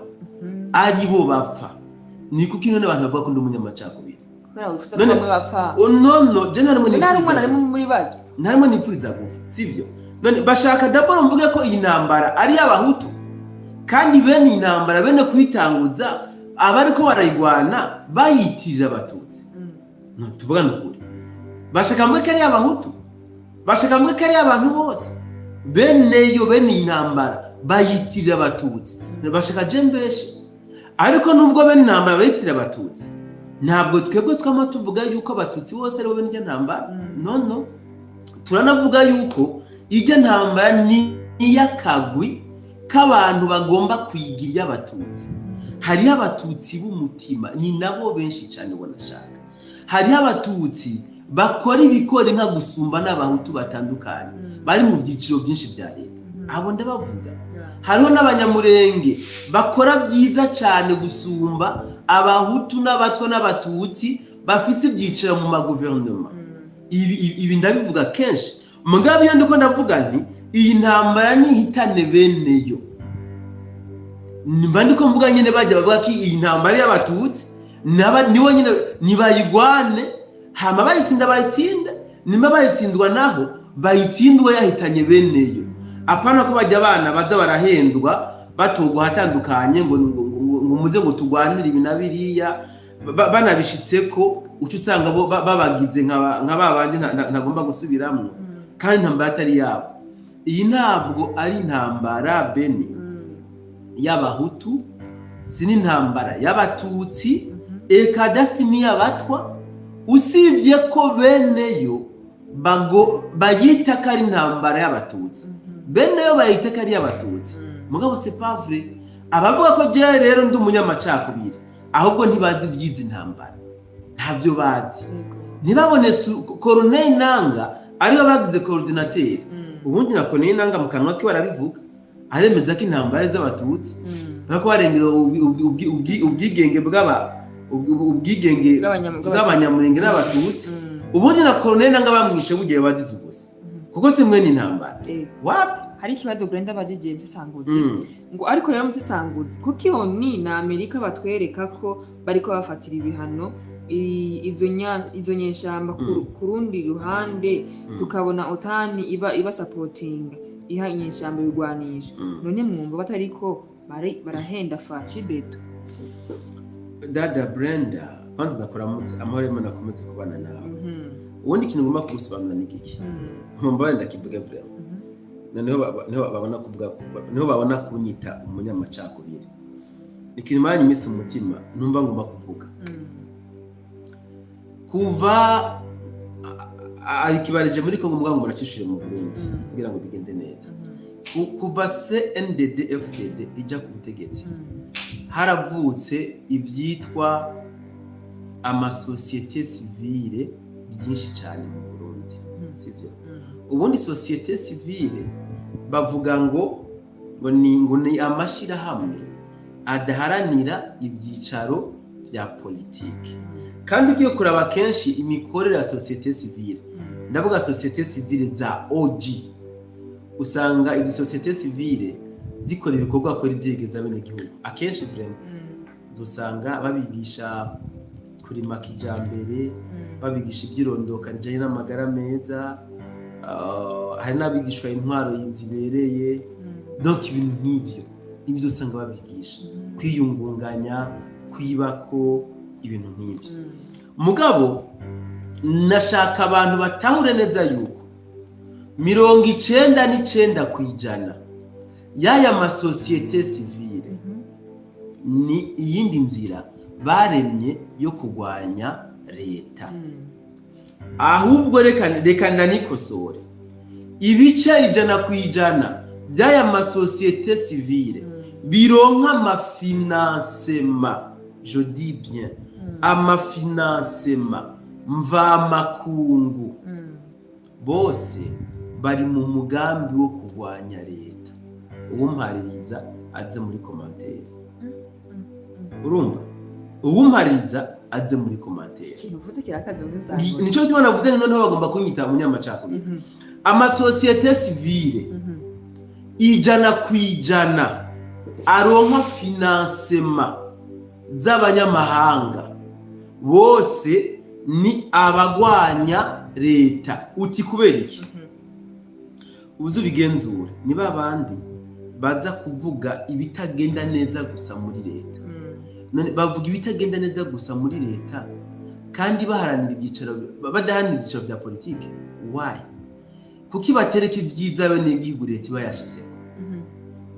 ari bo bapfa, ni kuko none abantu bavuga ko ndi umunyamacakubiri? Kubera wifuza ko bamwe bapfa. Oh, no, je nta Nta n'umwana ari nipfuriza. muri baryo. Nta nipfuriza gupfa, sibyo? None bashaka d'abord mvuge ko iyi ntambara ari iy'Abahutu, kandi bene iyi ntambara, bene kuyitanguza, abariko barayigwana bayitirira Abatutsi. No tuvugane ukuri, bashaka mvuge ko ari iy'Abahutu, bashaka mvuge ko ari iy'abantu bose? Beneyo, bene iyi ntambara bayitirira Abatutsi, bashaka je mbeshe? Ariko nubwo bene intambara bayitirira Abatutsi, ntabwo twebwe twama tuvuga yuko Abatutsi bose aribo bene iryo ntambara. No, turanavuga yuko iryo ntambara ni iy'akagwi k'abantu bagomba kwigira iy'Abatutsi. Hariho Abatutsi b'umutima, ni nabo benshi cyane ubona ashaka. Hariho Abatutsi bakora ibikora inka gusumba n'Abahutu batandukanye, bari mu byiciro byinshi bya leta. Abo ndabavuga. Hariho n'Abanyamurenge bakora byiza cyane gusumba Abahutu n'Abatwa n'Abatutsi bafise ibyiciro mu maguverinoma. Ibi ndabivuga kenshi. Mugabo iyo ndiko ndavuga nti iyi ntambara nihitane beneyo, nimba ndiko mvuga nyine bajya bavuga ko iyi ntambara y'Abatutsi, nibo nyine nibayigwane, hama bayitsinda bayitsinda, nimba bayitsindwa naho bayitsindwa yahitanye beneyo, apana ko bajya abana baza barahendwa batogwa ahatandukanye ngo muze ngo tugwanire ibi na biriya, banabishitse ko uca usanga bo babagize nka ba bandi ntagomba gusubiramwo, kandi intambara atari yabo. Iyi ntabwo ari intambara bene y'Abahutu, si n'intambara y'Abatutsi, eka dasi n'iy'Abatwa, usibye ko beneyo bayita ko ari intambara y'Abatutsi. Beneyo bayita ko ari iy'Abatutsi, mugabo c'est pas vrai. Abavuga ko jewe rero ndi umunyamacakubiri, ahubwo ntibazi iby'izi ntambara, ntabyo bazi. Ntibabone Corneille Nanga ariwe bagize coordinateur. Ubundi na Corneille Nanga mu kanwa ke barabivuga, aremeza ko intambara ari iz'Abatutsi, bariko barengera ubwigenge ubwigenge bw'Abanyamurenge n'Abatutsi. Ubundi na Corneille Nanga bamwishe bugiye bazize ubusa, kuko si mwene intambara. Wapi. Hari ikibazo Brenda bajigiye musesanguzi, ngo ariko rero musesanguzi, kuko iyo ni na Amerika batwereka ko bariko bafatira ibihano izo nyeshamba, ku rundi ruhande tukabona OTAN iba ibasapotinga, iha inyeshamba ibigwanisho. None mwumva batariko barahenda Fatshi Béton? Dada Brenda, kwanza ndakuramutse, amahoro y'Imana akomeze kubana nawe. Ubundi ikintu ngomba kugusobanurira ni iki. Mumbabarire ndakivuge vraiment. Noneho niho babona kuvuga, niho babona kunyita umunyamacakubiri. Ni ikintu maranye iminsi mu mutima, numva ngomba kuvuga. Kuva ikibarije muri Kongo, mugabo ngo muracishuye mu Burundi kugira ngo bigende neza. Kuva CNDD FDD ija ku butegetsi, haravutse ivyitwa amasosiyete sivile. byinshi cyane mu Burundi, sibyo? Ubundi société civile bavuga ngo ni amashyirahamwe adaharanira ibyicaro bya politiki. Kandi ugiye kuraba kenshi imikorere ya société civile, ndavuga société civile za OG, usanga izi société civile zikora ibikorwa kuri byegeza abenegihugu akenshi. Vraiment, dusanga babigisha kurima kijambere, babigisha ibyirondoka rijanye n'amagara meza, hari n'abigishwa intwaro zibereye. Donc ibintu nk'ivyo nibyo usanga babigisha, kwiyungunganya, kwibako, ibintu nk'ibyo. Mugabo nashaka abantu batahure neza yuko 99% y'aya ma société civile ni iyindi nzira baremye yo kurwanya leta. Ahubwo reka ndanikosore: ibice 100% by'aya ma société civile bironka ama financement, je dis bien ama financement mvamakungu, bose bari mu mugambi wo kurwanya leta. Uwumpaririza aze muri commentaire. Urumva, uwumpaririza aze muri commentaire. Ikintu uvuze kirakaze muri za. Nico gituma navuze nti noneho bagomba kunyita umunyamacakubiri. Ama société civile 100% aronka financement z'abanyamahanga bose ni abagwanya leta. Uti kubera iki? Uzi ubigenzure, ni ba bandi baza kuvuga ibitagenda neza gusa muri leta. None bavuga ibitagenda neza gusa muri leta kandi baharanira ibyicaro, badaharanira ibyicaro bya politiki? Why? Kuki batereka ibyiza abenegihugu leta iba yashizeho?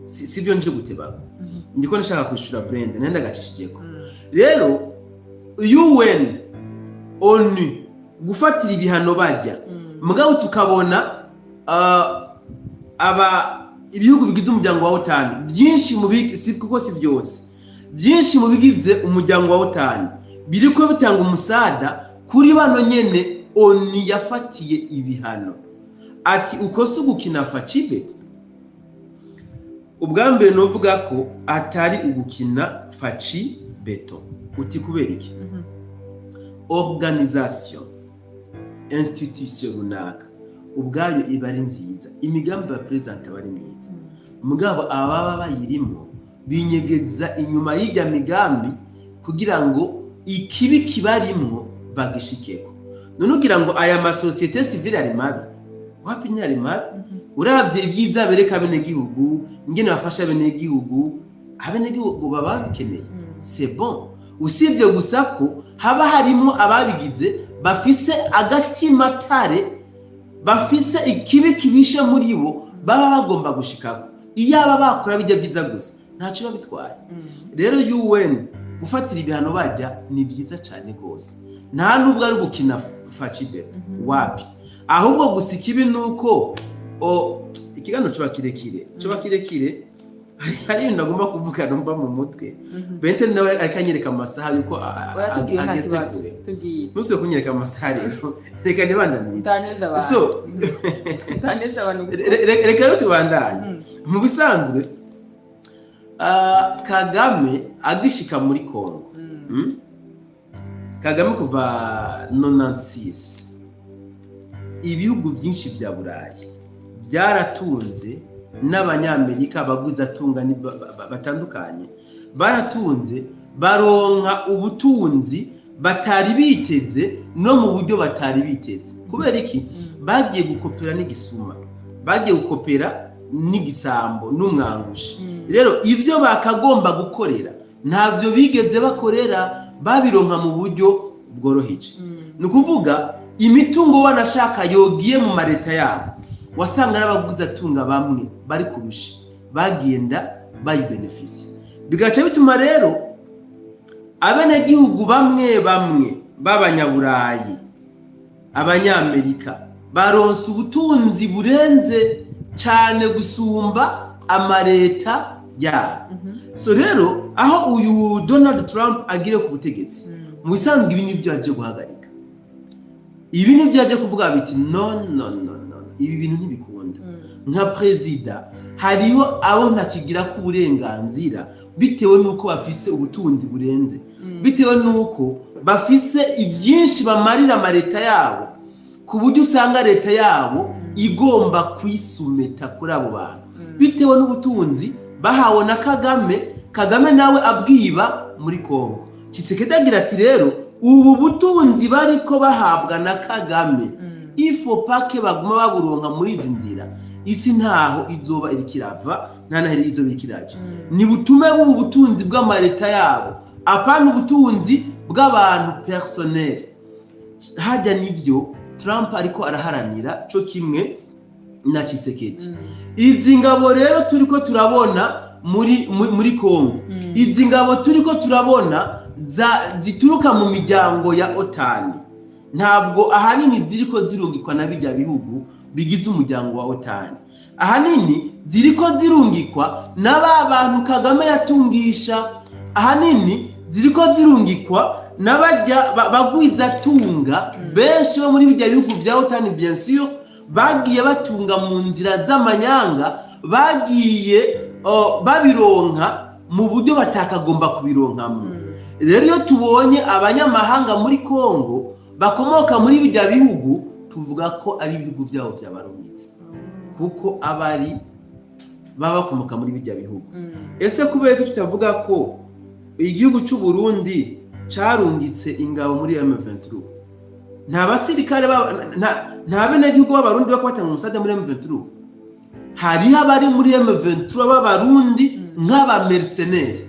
Si byo nje gutebaga, ndiko nashaka kwishura Brenda nenda gacishijeko. Rero UN, ONU gufatira ibihano bajya, mugabo tukabona aba ibihugu bigize umuryango wa OTAN byinshi mu si kuko si byose, byinshi mu bigize umuryango wa OTAN biriko bitanga umusada kuri bano nyene ONU yafatiye ibihano. Ati uko si ugukina Fatshi Béton? Ubwa mbere novuga ko atari ugukina Fatshi Béton. Uti kubera iki? Organisation, institution runaka ubwayo iba ari nziza, imigambi ba perezida aba ari myiza, mugabo ababa bayirimo binyegeza inyuma y'ijya migambi kugira ngo ikibi kibarimwo bagishikeko. None ugira ngo aya ma société civile ari mabi? Wapi, ntiyari mabi. Uravye ibyiza bereka abenegihugu, ingene bafasha abenegihugu, abenegihugu baba babikeneye, c'est bon. Usibye gusa ko haba harimo ababigize bafise agatima tare, bafise ikibi kibishe muri bo baba bagomba gushikako. Iyo aba bakora bijya byiza gusa, ntacyo biba bitwaye. Rero UN gufatira ibihano bajya ni byiza cyane rwose, nta nubwo ari gukina Fatshi Béton. Wapi, ahubwo gusa ikibi ni uko ikiganiro kiba kirekire. Hari ibintu agomba kuvuga numva mu mutwe. Bente nawe ariko anyereka amasaha yuko Oya, nta ageze kibazo. kure. Tubwire. Ntusubire kunyereka amasaha rero, reka ntibandanirize. Utaneza abantu. So Utaneza abantu. Reka rero tubandanye. Mu bisanzwe, Kagame agishika muri Congo, Kagame kuva 96, ibihugu byinshi bya Burayi byaratunze, n'Abanyamerika, abaguzatunga batandukanye baratunze, baronka ubutunzi batari biteze no mu buryo batari biteze. Kubera iki? Bagiye gukopera n'igisuma, bagiye gukopera n'igisambo n'umwangushi. Rero ibyo bakagomba gukorera ntabyo bigeze bakorera, babironka mu buryo bworoheje. Ni ukuvuga imitungo wanashaka yogiye mu mareta yabo, wasanga n'abaguzatunga bamwe bari kurusha bagenda bayibenefisi, bigaca bituma rero abenegihugu bamwe bamwe b'Abanyaburayi, Abanyamerika baronsa ubutunzi burenze cyane gusumba amareta yabo. So rero aho uyu Donald Trump agire ku butegetsi, mu bisanzwe ibi nibyo yaje guhagarika. Ibi nibyo yaje kuvuga biti no no no no, ibi bintu ntibikunda. Nka perezida hariho abo ntakigira ko uburenganzira bitewe n'uko bafise ubutunzi burenze, bitewe n'uko bafise ibyinshi bamarira amaleta yabo, ku buryo usanga leta yabo igomba kwisumeta kuri abo bantu bitewe n'ubutunzi bahawe na Kagame. Kagame nawe abwiba muri Kongo. Tshisekedi agira ati rero ubu butunzi bariko bahabwa na Kagame, ifo pake baguma baburonka muri izi nzira, isi ntaho izoba iriko irava, nta naheri izoba iriko iraja. Ni butume bubu butunzi bw'amaleta yabo, apana ubutunzi bw'abantu personnel. Hajya nivyo Trump ariko araharanira co kimwe na Tshisekedi. Izi ngabo rero turiko turabona muri Kongo, izi ngabo turiko turabona zituruka mu miryango ya OTAN, ntabwo ahanini ziriko zirungikwa na bijya bihugu bigize umuryango wa OTAN, ahanini ziriko zirungikwa na ba bantu Kagame yatungisha, ahanini ziriko zirungikwa n'abajya bagwizatunga benshi bo muri bijya bihugu bya OTAN, bien sûr bagiye batunga mu nzira z'amanyanga, bagiye babironka mu buryo batakagomba kubironkamo. Rero iyo tubonye abanyamahanga muri Kongo bakomoka muri bijya bihugu, tuvuga ko ari ibihugu byabo byabarungitse, kuko abari baba bakomoka muri bijya bihugu. Ese kubera ko tutavuga ko igihugu cy'u Burundi carungitse ingabo muri M23, nta basirikare nta benegihugu b'Abarundi bako batanga umusada muri M23? Hariho abari muri M23 b'Abarundi nk'aba mercenaires,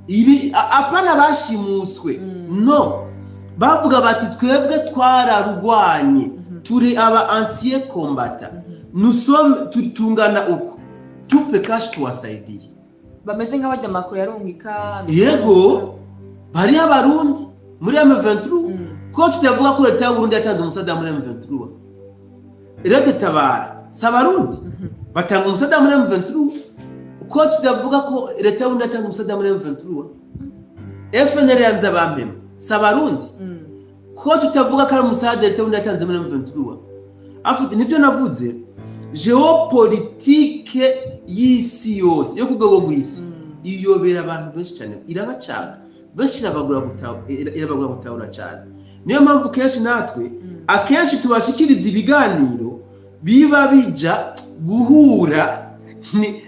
ibi apana bashimuswe, no bavuga bati twebwe twararwanye, turi aba anciens combattants, nous sommes tungana uko, tupe cash tuwasaidie. Bameze nk'abajya amakuru yarungika. Yego, bariho Abarundi muri M23. Ko tutavuga ko leta y'u Burundi yatanze umusada muri M23? Rede Tabara si Abarundi batanga umusada muri M23? Ko tutavuga ko leta y'u Burundi yatanze umusada muri M23? FNL yanze abampema, si Abarundi? Ko tutavuga ko ari umusada leta y'u Burundi yatanze muri M23? Afite nivyo navuze, géopolitique y'isi yose yo ku rwego rw'isi iyobera abantu benshi cyane, irabacanga benshi, irabagura gutahura cyane. Niyo mpamvu kenshi natwe akenshi tubashikiriza ibiganiro biba bija guhura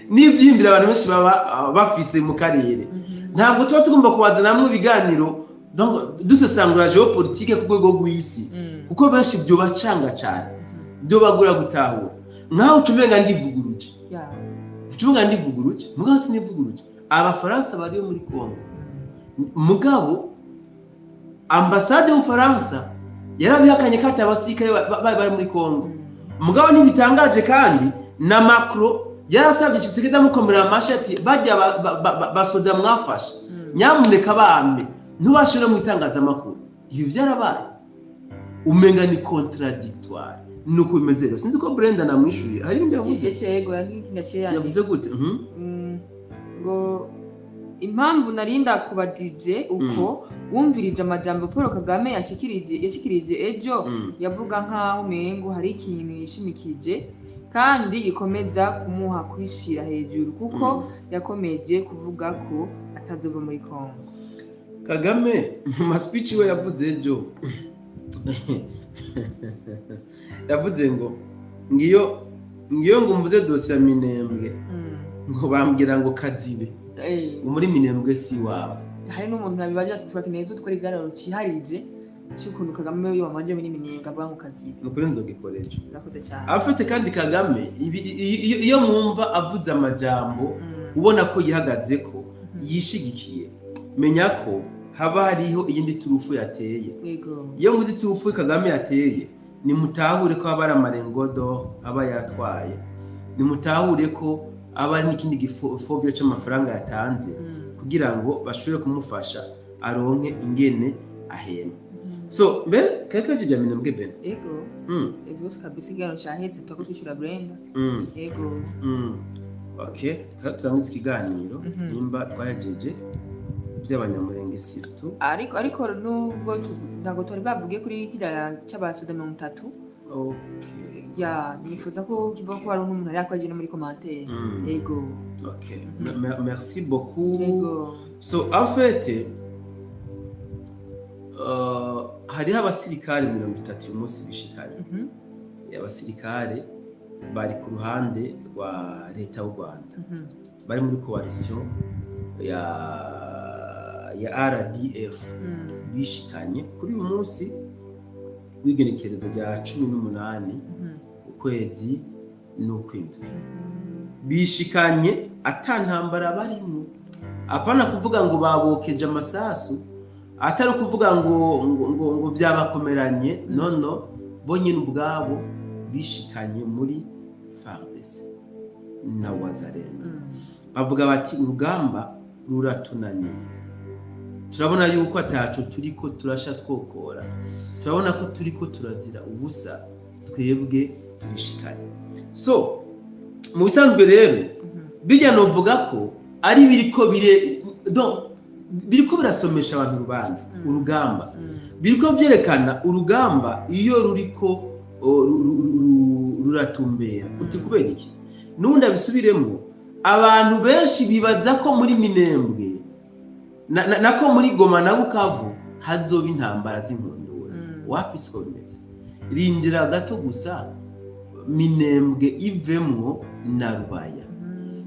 n'ivyiyumviro abantu benshi baba bafise mu karere. Ntabwo tuba tugomba kubazanamwo ibiganiro donc dusesangura géopolitique ku rwego rw'isi, kuko benshi byobacanga cyane, byobagura gutahura. Nkaho ucumenga ndivuguruje, ucumenga ndivuguruje, mugabo sinivuguruje. Abafaransa bariyo muri Kongo, mugabo ambasade y'Ubufaransa yarabihakanye ko ati abasirikare bari muri Kongo. Mugabo ntibitangaje kandi na Macron yarasabye Tshisekedi, amukomera amashi ati bajya basoda mwafashe, nyamuneka bame ntubashire mu itangazamakuru. Ibi byarabaye, umenga ni contradictoire. Nuko bimeze rero. Sinzi ko Brenda namwishuye, hari ibindi yavuze. Yego, yagiye. Yavuze gute? Ngo impamvu narinda kuba DJ uko wumvirije amajambo Paul Kagame yashikirije ejo, yavuga nkaho umengo hari ikintu yishimikije kandi gikomeza kumuha kwishira hejuru, kuko yakomeje kuvuga ko atazova muri Kongo. Kagame mu ma speech we yavuze ejo, yavuze ngo ngiyo ngo mvuze dosiye ya Minembwe, ngo bambwira ngo kazibe, ngo muri Minembwe si iwawe. Hari n'umuntu yabibaza ati turakeneye dukora iganiro ciharije cy'ukuntu Kagame iyo bamanje muri Minembwe avuga ngo kazibe. Ni ukuri nzogikoresha. Urakoze cyane. Afite kandi Kagame iyo mwumva avuze amajambo, ubona ko yihagaze ko yishigikiye, menya ko haba hariho iyindi turufu yateye. Iyo muzi turufu Kagame yateye, nimutahure ko aba ari amarengodo aba yatwaye, nimutahure ko aba ari n'ikindi gifobya c'amafaranga yatanze kugira ngo bashobore kumufasha aronke ingene ahema. So mbe keke bya Minembwe ben. Yego. Ibyo byose kabisa, ikiganiro cyaheze, turako twishyura Brenda. Yego. Okay, turangiza ikiganiro. Nimba twahejeje. By'Abanyamurenge surtout. Ariko nubwo ntabwo twari bwavuge kuri kiriya c'abasoda 30. Ya, nifuza ko kivuga ko hari n'umuntu yari yakwaje no muri commentaire. Yego. Ok. Merci beaucoup. Yego. So en fait, hariho abasirikare 30 uyu munsi bishikanye. Abasirikare bari ku ruhande rwa leta y'u Rwanda, bari muri coalition ya RDF, bishikanye kuri uyu munsi w'igenekerezo rya 18 ukwezi n'ukwindwi. Bishikanye ata ntambara barimwo, apana kuvuga ngo babokeje amasasu, atari ukuvuga ngo byabakomeranye. No, bo nyine ubwabo bishikanye muri FARDC na Wazalendo, bavuga bati: "Urugamba ruratunaniye, turabona yuko ataco turiko turasha twokora, turabona ko turiko turazira ubusa, twebwe turishikanye." So mu bisanzwe rero, bijya novuga ko ari biriko bire, donc biriko birasomesha abantu urubanza, urugamba, biriko vyerekana urugamba iyo ruriko ruratumbera. Uti kubera iki? N'ubundi abisubiremo, abantu benshi bibaza ko muri Minembwe nako muri Goma na Bukavu hazoba intambara z'inkundura. Wapi, siko bimeze. Rindira gato gusa, Minembwe ivemwo na Rubaya,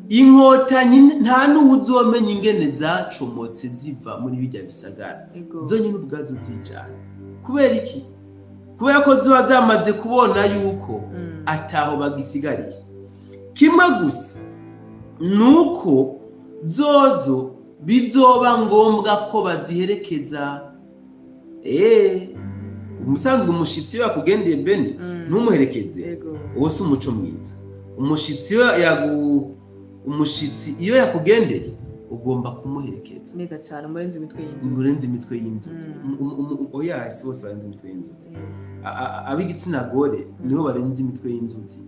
Inkotanyi nta n'uwuzomenya ingene zacomotse ziva muri bijya bisagara. Zonyine ubwazo zijana. Kubera iki? Kubera ko ziba zamaze kubona yuko ataho bagisigariye. Kimwe gusa nuko zozo bizoba ngombwa ko baziherekeza. Umusanzwe umushitsi iyo yakugendeye, Beni, ntumuherekeze, uwo si umuco mwiza. Umushitsi iyo yakugendeye ugomba kumuherekeza. Neza cyane, umurenze imitwe y'inzuzi. Murenze imitwe y'inzuzi. Oya, si bose barenze imitwe y'inzuzi. Ab'igitsina gore nibo barenze imitwe y'inzuzi,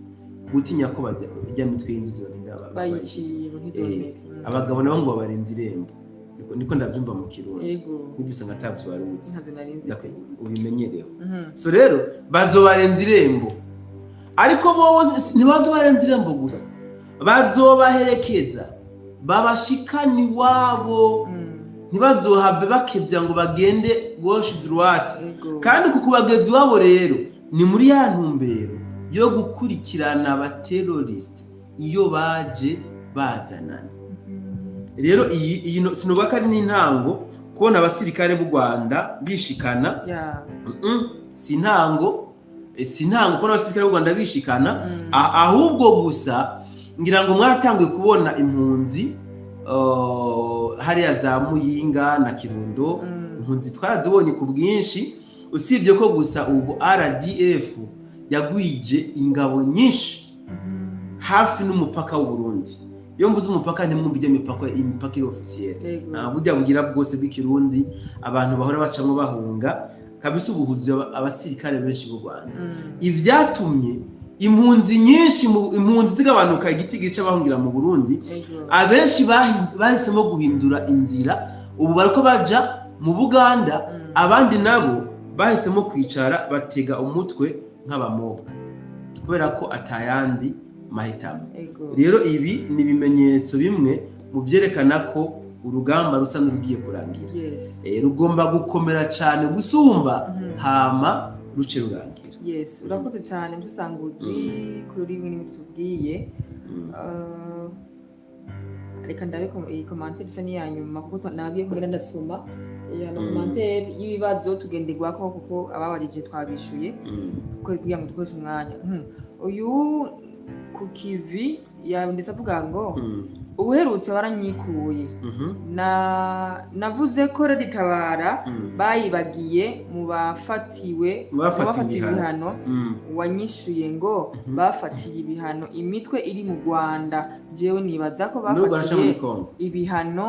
gutinya ko bajya ijya mitwe y'inzuzi bagenda bayiciye ngo ntizomere. Abagabo nabo ngo babarenze irembo. Niko ndabyumva mu Kirundi. Nibyo, usanga atabyo waruzi. Ntabyo narinzi pe. Ubimenyereho. So rero bazobarenza irembo, ariko bobo ntibazobarenza irembo gusa, bazobaherekeza babashikane iwabo. Ntibazohave bakebya ngo bagende gauche droite. Kandi ku kubageza iwabo rero ni muri ya ntumbero yo gukurikirana abateroriste iyo baje bazanana. Rero iyi sinuba ko ari n'intango kubona abasirikare b'u Rwanda bishikana. Si intango, si intango kubona abasirikare b'u Rwanda bishikana. Ahubwo gusa ngira ngo mwaratanguye kubona impunzi hariya za Muyinga na Kirundo. Impunzi twarazibonye ku bwinshi, usibye ko gusa ubu RDF yagwije ingabo nyinshi hafi n'umupaka w'u Burundi. Iyo mvuze umupaka ntimwumve ijya imipaka iri officiel. Burya bugira bwose bw'ikirundi abantu bahora bacamo bahunga kabisa, ubuhuzi abasirikare benshi b'u Rwanda. Ibyatumye impunzi nyinshi impunzi zigabanuka, igiti gica bahungira mu Burundi. Abenshi bahisemo guhindura inzira, ubu bariko baja mu Buganda. Abandi nabo bahisemo kwicara batega umutwe nk'abamobwa kubera ko atayandi mahitamo. Rero ibi ni ibimenyetso bimwe mu byerekana ko urugamba rusa n'urugiye kurangira. Rugomba gukomera cyane gusumba, hama ruce rurangira. Yes, urakoze cyane musesanguzi kuri bimwe n'ibyo tubwiye. Reka ndabe iyi commentaire isa n'iya nyuma, kuko nabwiye ko ngenda ndasoma iya no commentaire y'ibibazo tugenderwako, kuko ababajije twabishuye, kuko kugira ngo dukoreshe umwanya. Uyu ku kivi yanditse avuga ngo: "Ubuherutse waranyikuye, na navuze ko Tabara bayibagiye mu bafatiwe mu bafatiwe mu bafatiwe ibihano." ibihano. Wanyishuye ngo bafatiye ibihano imitwe iri mu Rwanda. Jewe nibaza ko n'ubwo baraca muri bafatiye Kongo ibihano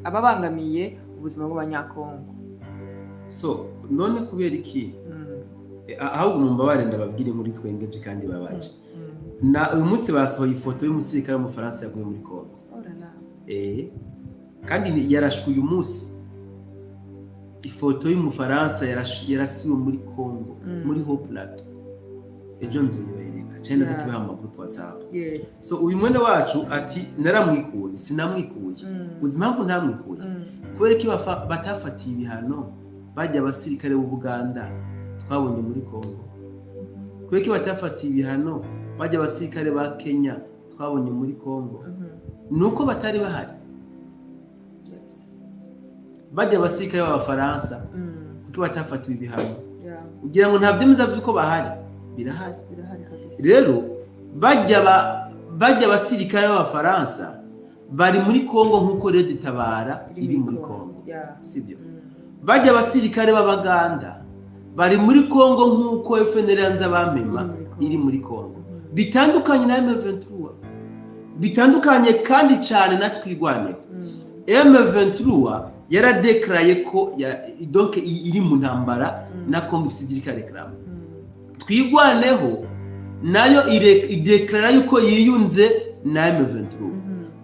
ababangamiye ubuzima bw'Abanyakongo. So none kubera iki? Ahubwo mumbabare ndababwire muri twengeje kandi babaje. Na uyu munsi basohoye ifoto y'umusirikare w'Umufaransa yaguye muri Kongo. Oh là là. Kandi yarashwe uyu munsi. Ifoto y'Umufaransa yarasiwe muri Congo, muri Haut Plateau. Ejo nzoyibereka cyane, ndaza kubiha mu magroup WhatsApp. So uyu mwene wacu ati naramwikuye, sinamwikuye. Uzi impamvu ntamwikuye? Kubera ko batafatiye ibihano bajya abasirikare b'Ubuganda twabonye muri Congo? Kubera ko batafatiye ibihano bajya abasirikare ba Kenya twabonye muri Congo? Ni uko batari bahari. Bajya abasirikare b'Abafaransa, kuko batafatiwe ibihano? Ugira ngo nta byemeza by'uko bahari? Birahari. Birahari kabisa. Rero bajya abasirikare b'Abafaransa bari muri Congo nk'uko Red Tabara iri muri Congo, sibyo? Bajya abasirikare b'Abaganda bari muri Congo nk'uko FNL ya Nzabampema iri muri Congo. Bitandukanye na M23, bitandukanye kandi cyane na Twirwaneho. M23 yaradekaraye ko donc iri mu ntambara na Congo, ifite ibyo iriko irareklama. Twirwaneho nayo idekarara yuko yiyunze na M23.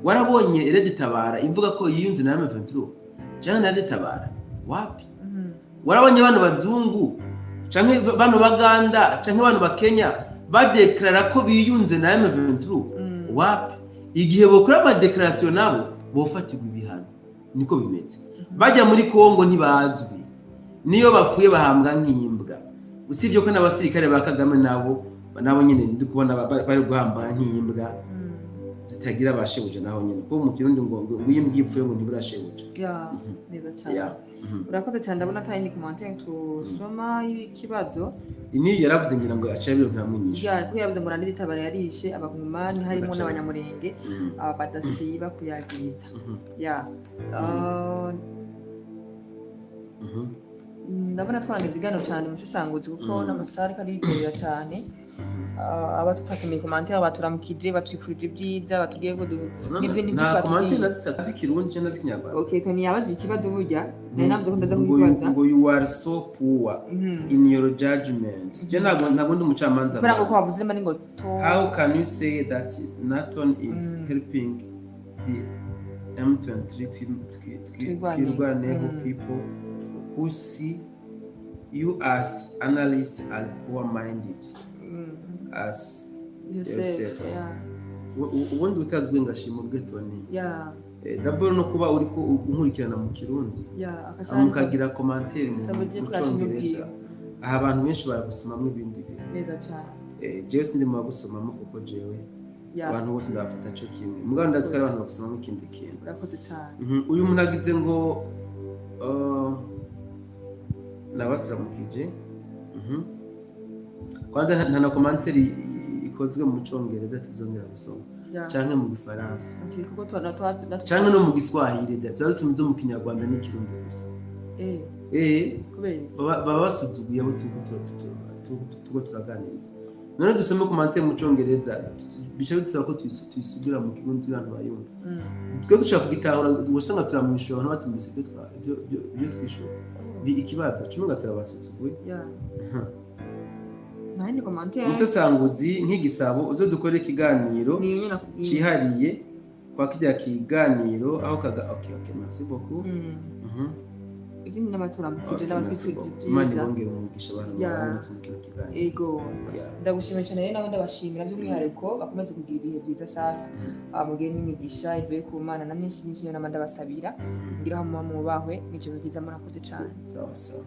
Warabonye Red Tabara ivuga ko yiyunze na M23 cyangwa na Red Tabara? Wapi. Warabonye bano bazungu canke bano Baganda canke bano Bakenya badekarara ko biyunze na M23? Wapi. Igihe bokora amadéclaration nabo bofatirwa ibihano. Niko bimeze. Bajya muri Kongo ntibazwi, niyo bapfuye bahambwa nk'imbwa, usibye ko n'abasirikare ba Kagame nabo nyine ndi kubona bari guhamba nk'imbwa zitagira abashebuja naho nyine, kuko mu Kirundi ngo iyo imbwa ipfuye ngo ntibura shebuja. Ya, neza cyane. Ya. Urakoze cyane. Ndabona atari ni commentaire tusoma y'ikibazo. Ini yaravuze, ngira ngo aciye abironkera inyishu. Ya, kuko yavuze ngo Red Tabara yarishe Abakongomani harimo n'Abanyamurenge, aba badasiba kuyagiriza. Ya. Ndabona twarangiza iganiro cyane mu busesanguzi, kuko n'amasaha ariko arigerera cyane. Aba tutasomeye commentaire baturamukije, batwifurije ibyiza, batubwiye ko n'ibindi byinshi Nta commentaire batubwiye. Na zitatu z'Ikirundi cyangwa z'Ikinyarwanda. Okay, Tony yabajije ikibazo, burya nari navuze ko ndaza Ngo kukibaza. Ngo you are so poor in your judgment. Je ntabwo ndi umucamanza. Kubera ko Man. wavuze mani ngo to How can you say that Nathan is helping the M23 Twirwaneho. Twirwaneho people who see you as analysts are poor minded as yourself. Yourselves. Ubundi utazwi ngashima ubwe, Tony. D'abord no kuba uri ko unkurikirana mu Kirundi, akasana mukagira commentaire mu Saba ugiye mu kurashima Congereza, ubwiwe. Aha abantu benshi baragusomamwo ibindi bintu. Neza cyane. Jewe sindi mu bagusomamo, kuko jewe abantu bose ndabafata co kimwe, mugabo ndazi ko hari abantu bagusomamo ikindi kintu. Urakoze cyane. Uyu muntu agize ngo nabaturamukije. Kwanza nta na commentaire ikozwe mu Congereza tuzongera gusoma canke mu Gifaransa Okay, kuko twa canke no mu Giswahili, da tuba dusoma izo mu Kinyarwanda n'Ikirundi gusa. Kubera iki? Baba basuzuguye abo turiko turaganiriza. None dusome commentaire mu Congereza, bica bidusaba ko tuyisubira mu Kirundi abantu bayumva. Twe dushaka kugitahura, usanga turamwishura abantu batumvise ibyo twishura. Bi ikibazo kimwe nga turabasuzuguye. Nta yindi commentaire. Umusesanguzi nk'igisabo, uzodukore ikiganiro Niyo nyine nakubwiye. cihariye kwa kirya kiganiro aho kaga. Okay, merci beaucoup. Izindi n'abaturamukije Okay, merci n'abatwifuriza beaucoup. Imana ibyiza. ibongere umugisha abantu babanye natwe mu kino kiganiro. Ego. Ndagushimiye cyane rero, nawe ndabashimira by'umwihariko. Bakomeze kugira ibihe byiza sasa. Mugire n'imigisha ivuye ku Mana na myinshi myinshi, niyo nama ndabasabira. Ngira aho muba mubahwe n'ijoro ryiza, murakoze cyane. Sawa sawa.